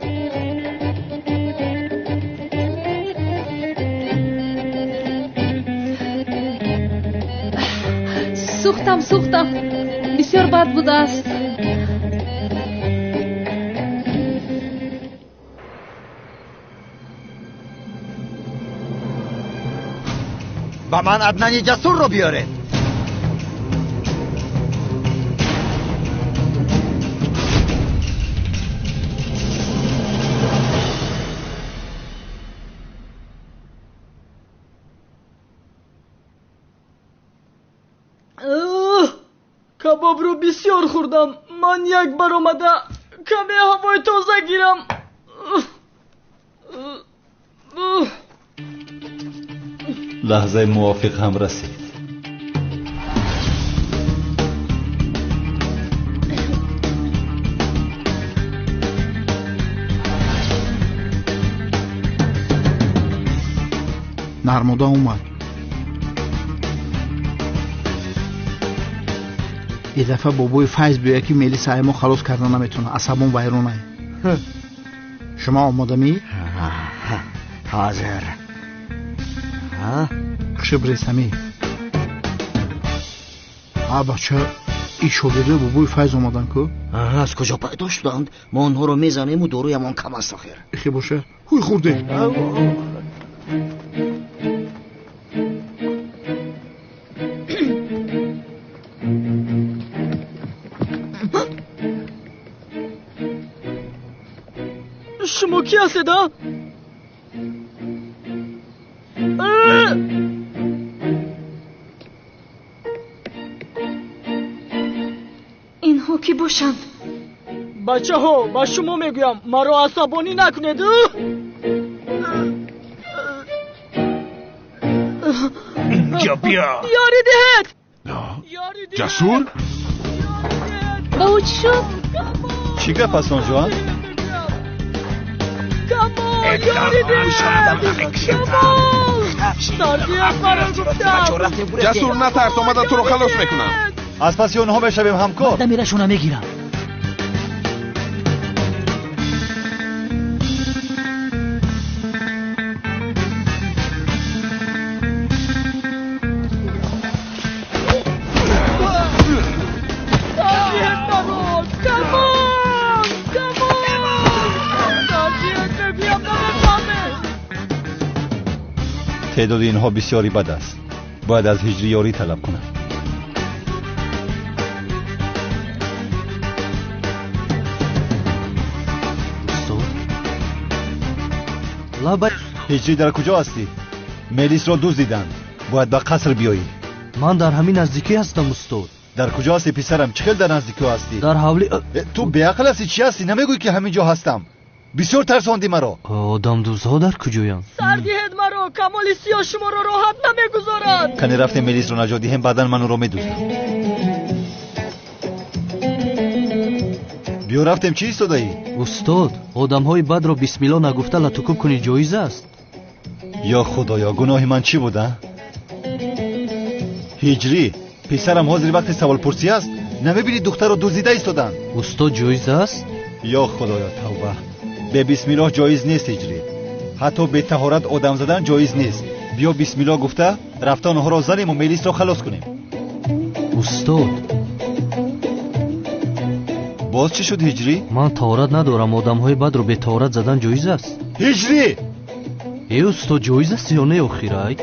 Сӯхтам, сӯхтам, бисёр бад будааст. Ба ман Аднани Ҷасурро биёред. Кабобро бисёр хӯрдам. Ман як баромада каме ҳавои тоза гирам. Лаҳзаи мувофиқ ҳам расид. Нармода омад. И дафъа бобои Файз биёяд, ки Мелиса ай мо халос карда наметавонад, асабон вайронай. Шумо омодамӣ? Ҳозир. Хушибресамӣ. А бача, и шогирдои бобои Файз омадан ку? Аз куҷо пайдо шуданд? Мо онҳоро мезанему доруямон кам аст охир. Ихе боша, ҳуй хӯрдем. Шумо кӣ ҳастед, а? Инҳо кӣ бошанд? Бачаҳо, ба шумо мегӯям, маро асабонӣ накунед. Инҷо биё. Ёрӣ диҳед. Ҷасур? Ба ӯ чӣ шуд? Чӣ гап аст он ҷо? Камол, ёрӣ диҳед! Камол! Сардият маро гуфтам. Ҷасур, натарс, омада туро халос мекунам. Аз паси онҳо мешавем, ҳамкор. Дамирашона мегирам. Теъдоди инҳо бисёри бад аст. Бояд аз ҳиҷрӣ ёрӣ талаб кунам. Устод? Лабай. Ҳиҷрӣ, дар куҷо ҳастӣ? Мелисро дуздиданд. Бояд ба қаср биёӣ. Ман дар ҳамин наздикӣ ҳастам, устод. Дар куҷо ҳастӣ, писарам? Чӣ хел дар наздикӣ ҳастӣ? Дар ҳавли. Ту беақл ҳастӣ, чӣ ҳастӣ? Намегӯӣ ки ҳамин ҷо ҳастам? Бисёр тарсондӣ маро. Одамдуздҳо дар куҷоянд? Сар диҳед маро, Камоли Сиёҳ шуморо роҳат намегузорад. Кане рафтем Мелисро наҷот диҳем, баъдан ман ӯро медуздам. Биё рафтем, чӣ истодаӣ? Устод, одамҳои бадро бисмилло нагуфта латукӯб кунӣ ҷоиз аст? Ё худоё, гуноҳи ман чӣ буда? Ҳиҷрӣ, писарам, ҳозир вақти саволпурсӣ аст? Намебинӣ духтарро дуздида истоданд? Устод, ҷоиз аст? Ё худоё, тавба. Бе бисмиллоҳ ҷоиз нест, ҳиҷрӣ. Ҳатто бетаҳорат одам задан ҷоиз нест. Биё бисмиллоҳ гуфта рафта онҳоро занему Мелисро халос кунем. Устод, боз чӣ шуд, ҳиҷрӣ? Ман таҳорат надорам. Одамҳои бадро бетаҳорат задан ҷоиз аст? Ҳиҷрӣ! Э, устод, ҷоиз аст ё не охирай?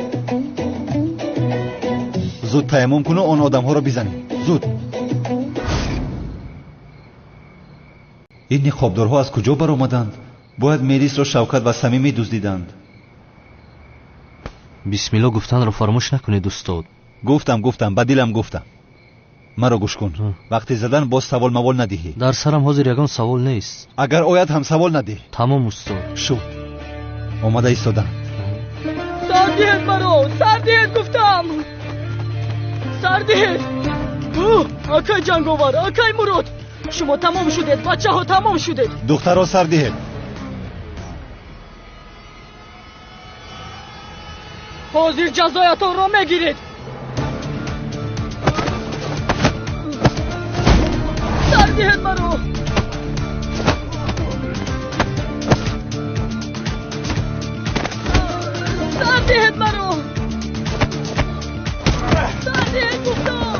Зуд таяммум куну он одамҳоро бизанем. Зуд. Ин ниқобдорҳо аз куҷо баромаданд? Бояд Мелисро Шавкат ва Самим медуздиданд. Бисмилло гуфтанро фаромӯш накунед, устод. Гуфтам, гуфтам, ба дилам гуфтам. Маро гӯш кун. Вақти задан боз савол мавол надиҳӣ. Дар сарам ҳозир ягон савол нест. Агар ояд ҳам савол надиҳ. Тамом, устод. Шуд. Омада истоданд. Сар диҳед маро! Сар диҳед гуфтам! Сар диҳед! Акай Ҷанговар, акай Мурод! Шумо тамом шудед, бачаҳо, тамом шудед. Духтарро сар диҳед. Ҳозир ҷазоятонро мегиред. Сар диҳед маро! Сар диҳед маро! Сар диҳед гуфтам!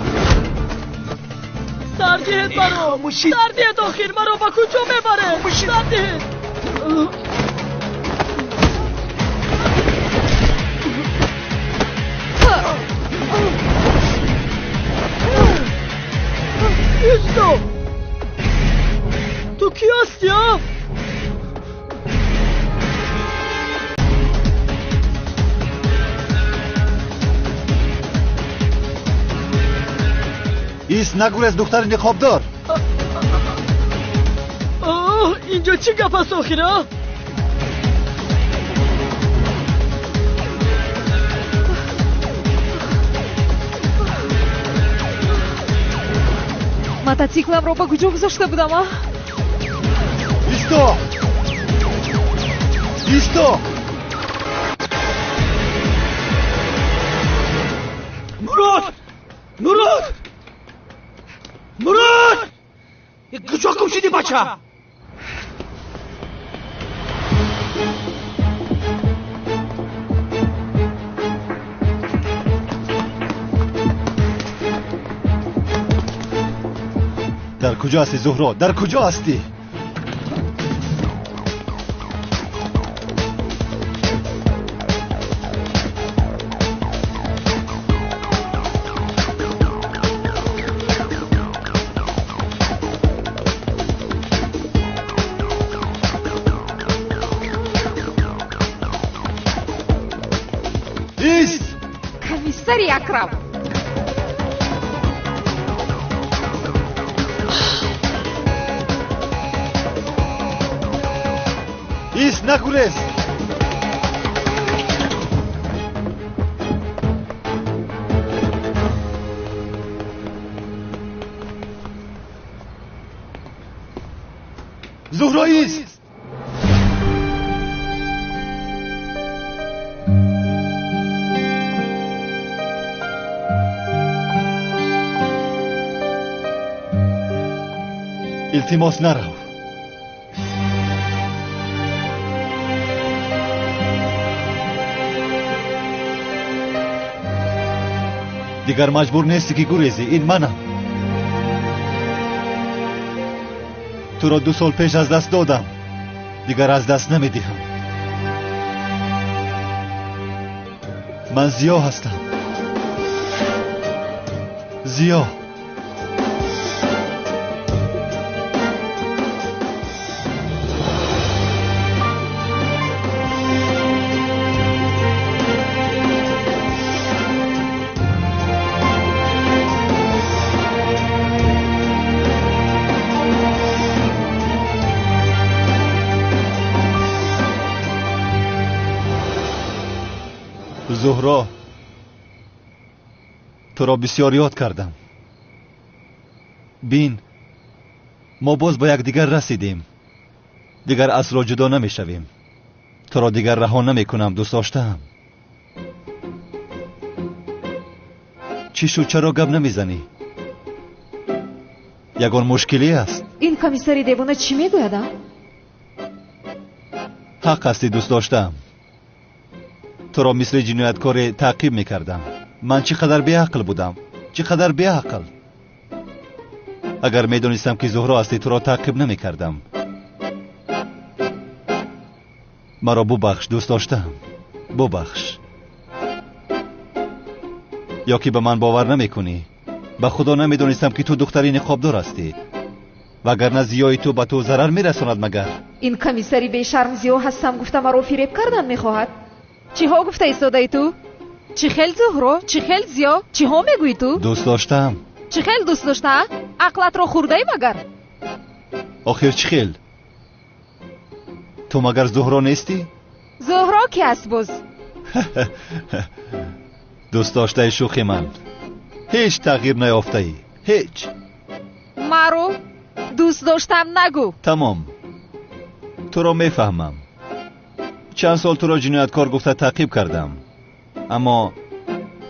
Сар диҳед маро! Сар диҳед охир! Маро ба куҷо мебаред? Сар диҳед! Исто! Ту кӣ ҳастӣ, а? Ист, нагурез, духтари ниқобдор. Инҷо чӣ гап аст охир, а? Мотоцикламро ба куҷо гузошта будам, а? Исто! Исто! Мурод! Мурод! Мурод! Куҷо гум шудӣ, бача? Дар куҷо ҳастӣ, Зуҳро? Дар куҷо ҳастӣ? Комиссари Акрам. Ист, нагурез! Зуҳро, ист! Илтимос, нарав. Дигар маҷбур нестӣ ки гурезӣ. Ин манам. Туро 2 сол пеш аз даст додам, дигар аз даст намедиҳам. Ман Зиё ҳастам. Зиё. Зуҳро, туро бисёр ёд кардам. Бин, мо боз ба якдигар расидем. Дигар асло ҷудо намешавем. Туро дигар раҳо намекунам, дӯст доштаам. Чӣ шуд, чаро гап намезанӣ? Ягон мушкиле аст? Ин комиссари девона чӣ мегӯяд, а? Ҳақ ҳастӣ, дӯст доштаам. Туро мисли ҷинояткоре таъқиб мекардам. Ман чӣ қадар беақл будам, чӣ қадар беақл. Агар медонистам ки Зуҳро ҳастӣ, туро таъқиб намекардам. Маро бубахш, дӯст доштаам, бубахш. Ё ки ба ман бовар намекунӣ? Ба Худо намедонистам ки ту духтари ниқобдор ҳастӣ, вагарна зиёи ту ба ту зарар мерасонад. Магар ин комиссари бешарм Зиё ҳастам гуфта маро фиреб кардан мехоҳад? Чиҳо гуфта истодаи ту? Чӣ хел Зуҳро, чӣ хел Зиё, чиҳо мегӯӣ ту? Дӯст доштаам. Чӣ хел дӯст доштаа? Ақлатро хӯрдаӣ магар? Охир чӣ хел? Ту магар Зуҳро нестӣ? Зуҳро ки аст боз? Дӯст доштаи шӯхи ман. Ҳеҷ тағйир наёфтаӣ, ҳеҷ. Маро дӯст доштам нагӯ. Тамом, туро мефаҳмам. Чанд сол туро ҷинояткор гуфта таъқиб кардам, аммо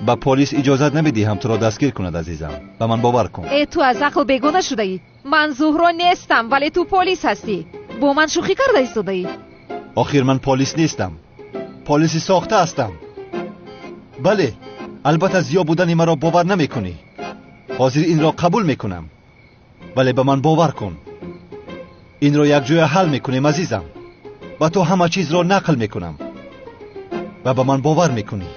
ба полис иҷозат намедиҳам туро дастгир кунад. Азизам, ба ман бовар кун. Э, ту аз ақл бегона шудаӣ. Ман Зуҳро нестам, вале ту полис ҳастӣ. Бо ман шӯхӣ карда истодаӣ. Охир ман полис нестам, полиси сохта ҳастам. Бале, албатта Зиё будани маро бовар намекунӣ. Ҳозир инро қабул мекунам, вале ба ман бовар кун. Инро якҷоя ҳал мекунем, азизам. Ба ту ҳама чизро нақл мекунам ва ба ман бовар мекунӣ.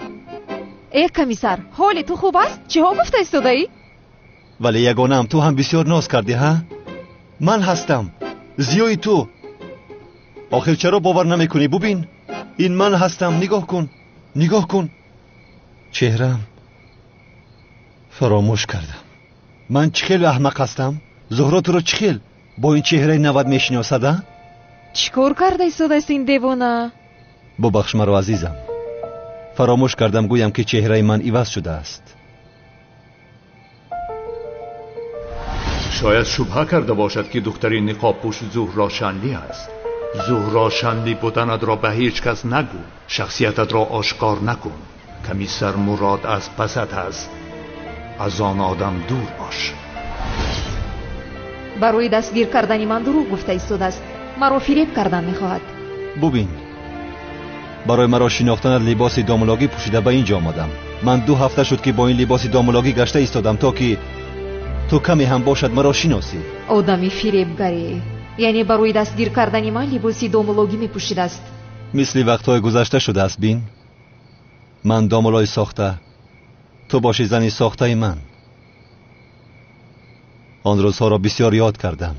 Э, комиссар, ҳоли ту хуб аст? Чиҳо гуфта истодаӣ? Вале ягонаам, ту ҳам бисёр ноз кардӣ, ҳа? Ман ҳастам, Зиёи ту. Охир чаро бовар намекунӣ? Бубин, ин ман ҳастам. Нигоҳ кун, нигоҳ кун. Чеҳрам фаромӯш кардам. Ман чӣ хел аҳмақ ҳастам? Зуҳро туро чӣ хел бо ин чеҳраи навад мешиносад, а? Чӣ кор карда истодааст ин девона? Бубахш маро, азизам. Фаромӯш кардам гӯям ки чеҳраи ман иваз шудааст. Шояд шубҳа карда бошад ки духтари ниқобпӯш Зуҳро Шанли аст. Зуҳро Шанли буданатро ба ҳеҷ кас нагӯ, шахсиятатро ошкор накун. Комиссар Мурод аз пасат аст, аз он одам дур бош. Барои дастгир кардани ман дурӯғ гуфта истодааст. Маро фиреб кардан мехоҳад. Бубин, барои маро шинохтанат либоси домулогӣ пӯшида ба ин ҷо омадам. Ман 2 ҳафта шуд ки бо ин либоси домулогӣ гашта истодам, то ки ту каме ҳам бошад маро шиносӣ. Одами фиребгарӣ, яъне барои дастгир кардани ман либоси домулогӣ мепӯшидааст. Мисли вақтҳои гузашта шудааст. Бин, ман домулои сохта, ту боши зани сохтаи ман. Он рӯзҳоро бисёр ёд кардам.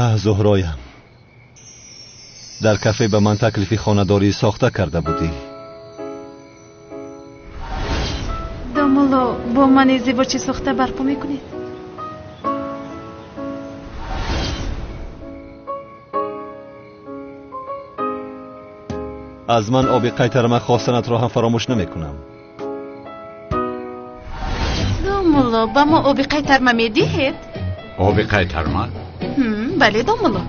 Аҳ, Зуҳроям, дар кафе ба ман таклифи хонадорӣ сохта карда будӣ. Ман издивоҷи сохта барпо мекунед? Аз ман оби қайтарма хостанатро ҳам фаромӯш намекунам. Домулло, ба мо оби қайтарма медиҳед? Оби қайтарма? Бале, домулло.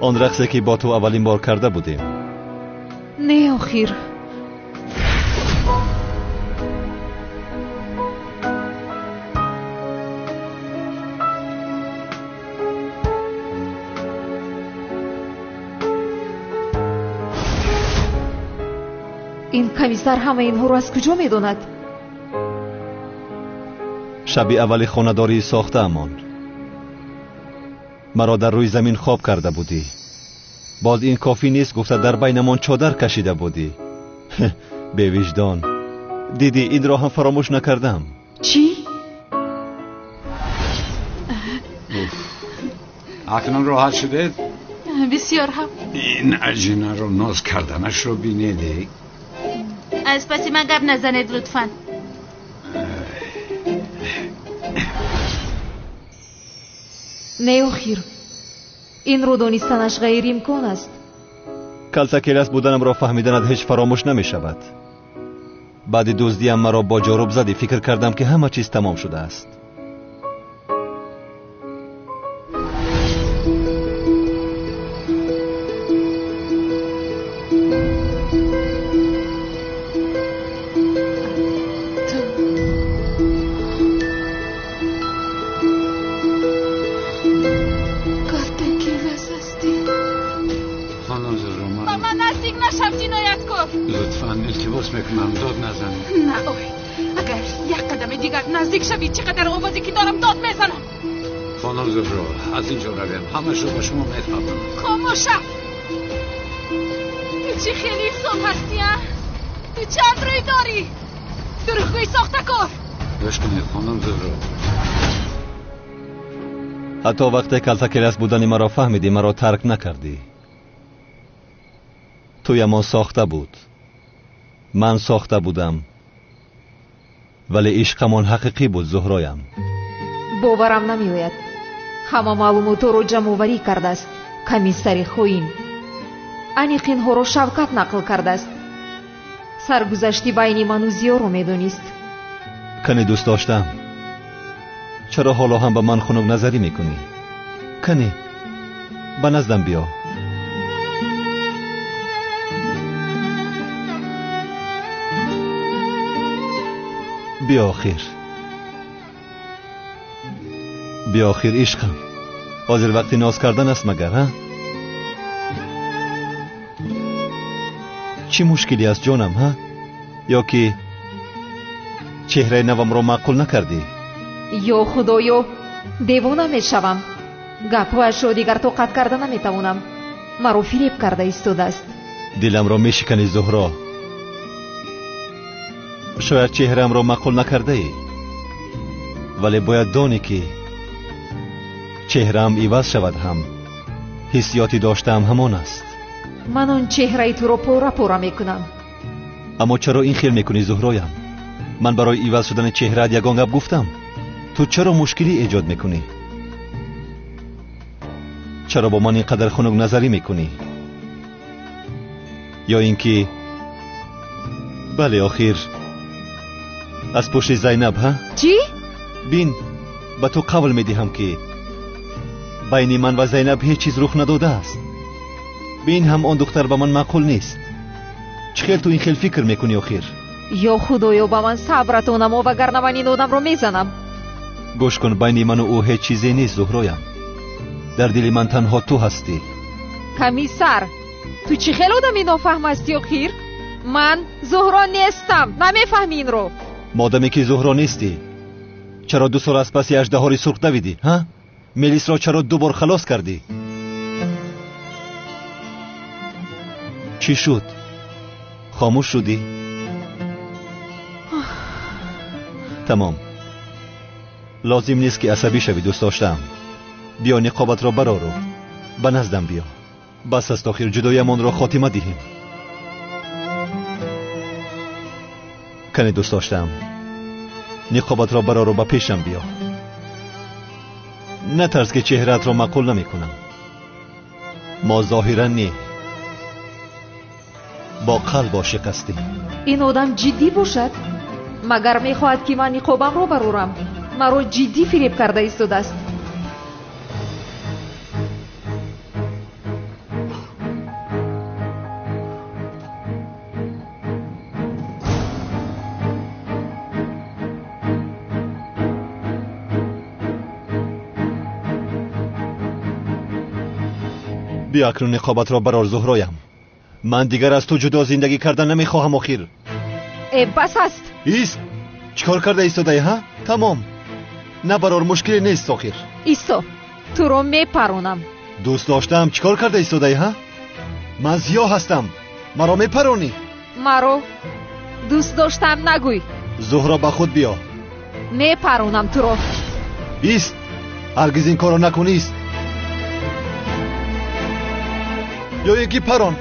Он рақсе ки бо ту аввалин бор карда будем. Не, охир. Ин комиссар ҳама инҳоро аз куҷо медонад? Шаби аввали хонадории сохтаамон маро дар рӯи замин хоб карда будӣ. Боз ин кофӣ нест гуфта дар байнамон чодар кашида будӣ. Бевиҷдон. Дидӣ, инро ҳам фаромӯш накардам. Чӣ? Акнун роҳат шудед? Бисёр ҳам. Ин аҷинаро ноз карданашро бинед. Аз паси ман гап назанед лутфан. Не, охир. Инро донистанаш ғайриимкон аст. Калтакелас буданамро фаҳмиданат ҳеҷ фаромӯш намешавад. Баъди дуздиам маро бо ҷоруб задӣ, фикр кардам ки ҳама чиз тамом шудааст. Аз инҷо равем, ҳамашро ба шумо мефаҳмам. Хомӯша! Ту чӣ хеле инсон ҳастӣ, а? Ту чанд рӯй дорӣ? Дурӯғгӯи сохтакор! Гӯш кунед, хонум Зуҳро. Ҳатто вақте калтакелас будани маро фаҳмидӣ, маро тарк накардӣ. Туямон сохта буд. Ман сохта будам. Вале ишқамон ҳақиқӣ буд, Зуҳроям. Боварам намеояд. Ҳама маълумотҳоро ҷамъоварӣ кардааст комиссари хоин. Аниқ инҳоро Шавкат нақл кардааст. Саргузашти байни ману Зиёро медонист. Кани дӯст доштам, чаро ҳоло ҳам ба ман хунукназарӣ мекунӣ? Кани ба наздам биё. Биё охир. Биё охир, ишқам. Ҳозир вақти ноз кардан аст магар, ҳа? Чӣ мушкилӣ аст ҷонам, ҳа? Ё ки чеҳраи навамро маъқул накардӣ? Ё худоё, девона мешавам. Гапҳояшро дигар тоқат карда наметавонам. Маро фиреб карда истодааст. Диламро мешиканӣ, Зуҳро. Шояд чеҳраамро маъқул накардаӣ, вале бояд донӣ ки чеҳраам иваз шавад ҳам ҳиссиёти доштаам ҳамон аст. Ман он чеҳраи туро пора пора мекунам. Аммо чаро ин хел мекунӣ, Зуҳроям? Ман барои иваз шудани чеҳраат ягон гап гуфтам? Ту чаро мушкилӣ эҷод мекунӣ? Чаро бо ман ин қадар хунукназарӣ мекунӣ? Ё ин ки бале, охир аз пушти Зайнаб, ҳа? Чӣ? Бин, ба ту қавл медиҳам ки байни ман ва Зайнаб ҳеҷ чиз рух надодааст. Бин, ҳам он духтар ба ман маъқул нест. Чӣ хел ту ин хел фикр мекунӣ охир? Ё худоё, ба ман сабратон намо, вагарна ман ин одамро мезанам. Гӯш кун, байни ману ӯ ҳеҷ чизе нест, Зуҳроям. Дар дили ман танҳо ту ҳастӣ. Комиссар, ту чӣ хел одами нофаҳм ҳастӣ охир? Ман Зуҳро нестам, намефаҳми инро. Модаме ки Зуҳро нестӣ, чаро 2 сол аз паси аждаҳори сурх давидӣ, ҳа? Мелисро чаро 2 бор халос кардӣ? Чӣ шуд? Хомӯш шудӣ? Тамом. Лозим нест ки асабӣ шавӣ, дӯст доштаам. Биё ниқобатро барору ба наздам биё. Бас аст охир, ҷудоямонро хотима диҳем. Кане дӯст доштаам, ниқобатро барору ба пешам биё. Натарс, ки чеҳраатро маъқул намекунам. Мо зоҳиран не, бо қалб ошиқ ҳастем. Ин одам ҷиддӣ бошад? Магар мехоҳад, ки ман ниқобамро барорам? Маро ҷиддӣ фиреб карда истодааст. Биё акнун ниқобатро барор, Зуҳроям. Ман дигар аз ту ҷудо зиндагӣ кардан намехоҳам охир. Э, бас аст. Ист, чӣ кор карда истодаӣ, ҳа? Тамом, набарор, мушкиле нест охир. Исто, туро мепаронам. Дӯст доштаам, чӣ кор карда истодаӣ, ҳа? Ман зиё ҳастам, маро мепаронӣ. Маро дӯст доштаам нагӯй. Зуҳро, ба худ биё. Мепаронам туро. Ист, ҳаргиз ин корро накун, ист. Ё ин ки парон,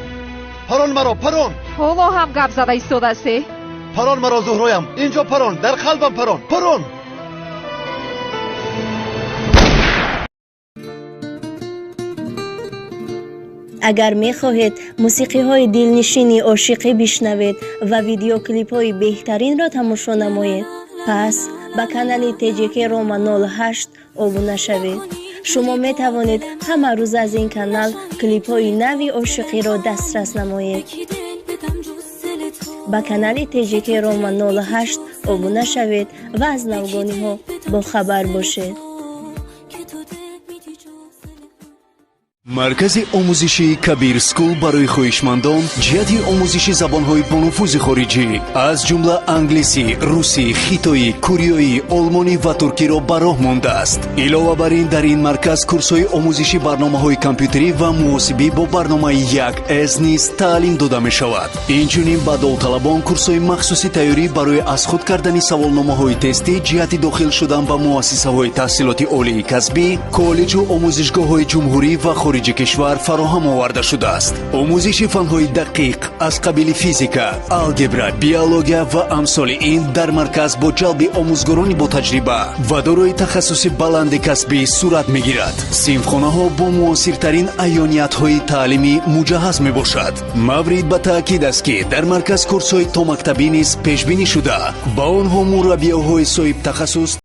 парон маро, парон. Ҳоло ҳам гап зада истодаасте? Парон маро, Зуҳроям, инҷо парон, дар қалбам парон, парон. Агар мехоҳед мусиқиҳои дилнишини ошиқӣ бишнавед ва видеоклипҳои беҳтаринро тамошо намоед, пас ба канали ТҶК Рома 08 обуна шавед. Шумо метавонед ҳама рӯз аз ин канал клипҳои нави ошиқиро дастрас намоед. Ба канали ТҶК Рома 08 обуна шавед ва аз навгониҳо бохабар бошед. Маркази омӯзишии Кабир Скул барои хоҳишмандон ҷиҳати омӯзиши забонҳои бонуфузи хориҷӣ, аз ҷумла англисӣ, русӣ, хитоӣ, кореоӣ, олмонӣ ва туркиро ба роҳ мондааст. Илова бар ин, дар ин марказ курсҳои омӯзиши барномаҳои компютерӣ ва муҳосибӣ бо барномаи 1С низ таълим дода мешавад. Инчунин ба довталабон курсҳои махсуси тайёрӣ барои аз худ кардани саволномаҳои тестӣ ҷиҳати дохил шудан ба муассисаҳои таҳсилоти олии касбӣ, коллеҷу омӯзишгоҳҳои ҷумҳурӣ ва хориҷи кишвар фароҳам оварда шудааст. Омӯзиши фанҳои дақиқ аз қабили физика, алгебра, биология ва амсоли ин дар марказ бо ҷалби омӯзгорони ботаҷриба ва дорои тахассуси баланди касбӣ сурат мегирад. Синфхонаҳо бо муосиртарин аёниятҳои таълимӣ муҷаҳҳаз мебошад. Маврид ба таъкид аст, ки дар марказ курсҳои томактабӣ низ пешбинӣ шуда, ба онҳо мураббиёҳои соҳибтахассус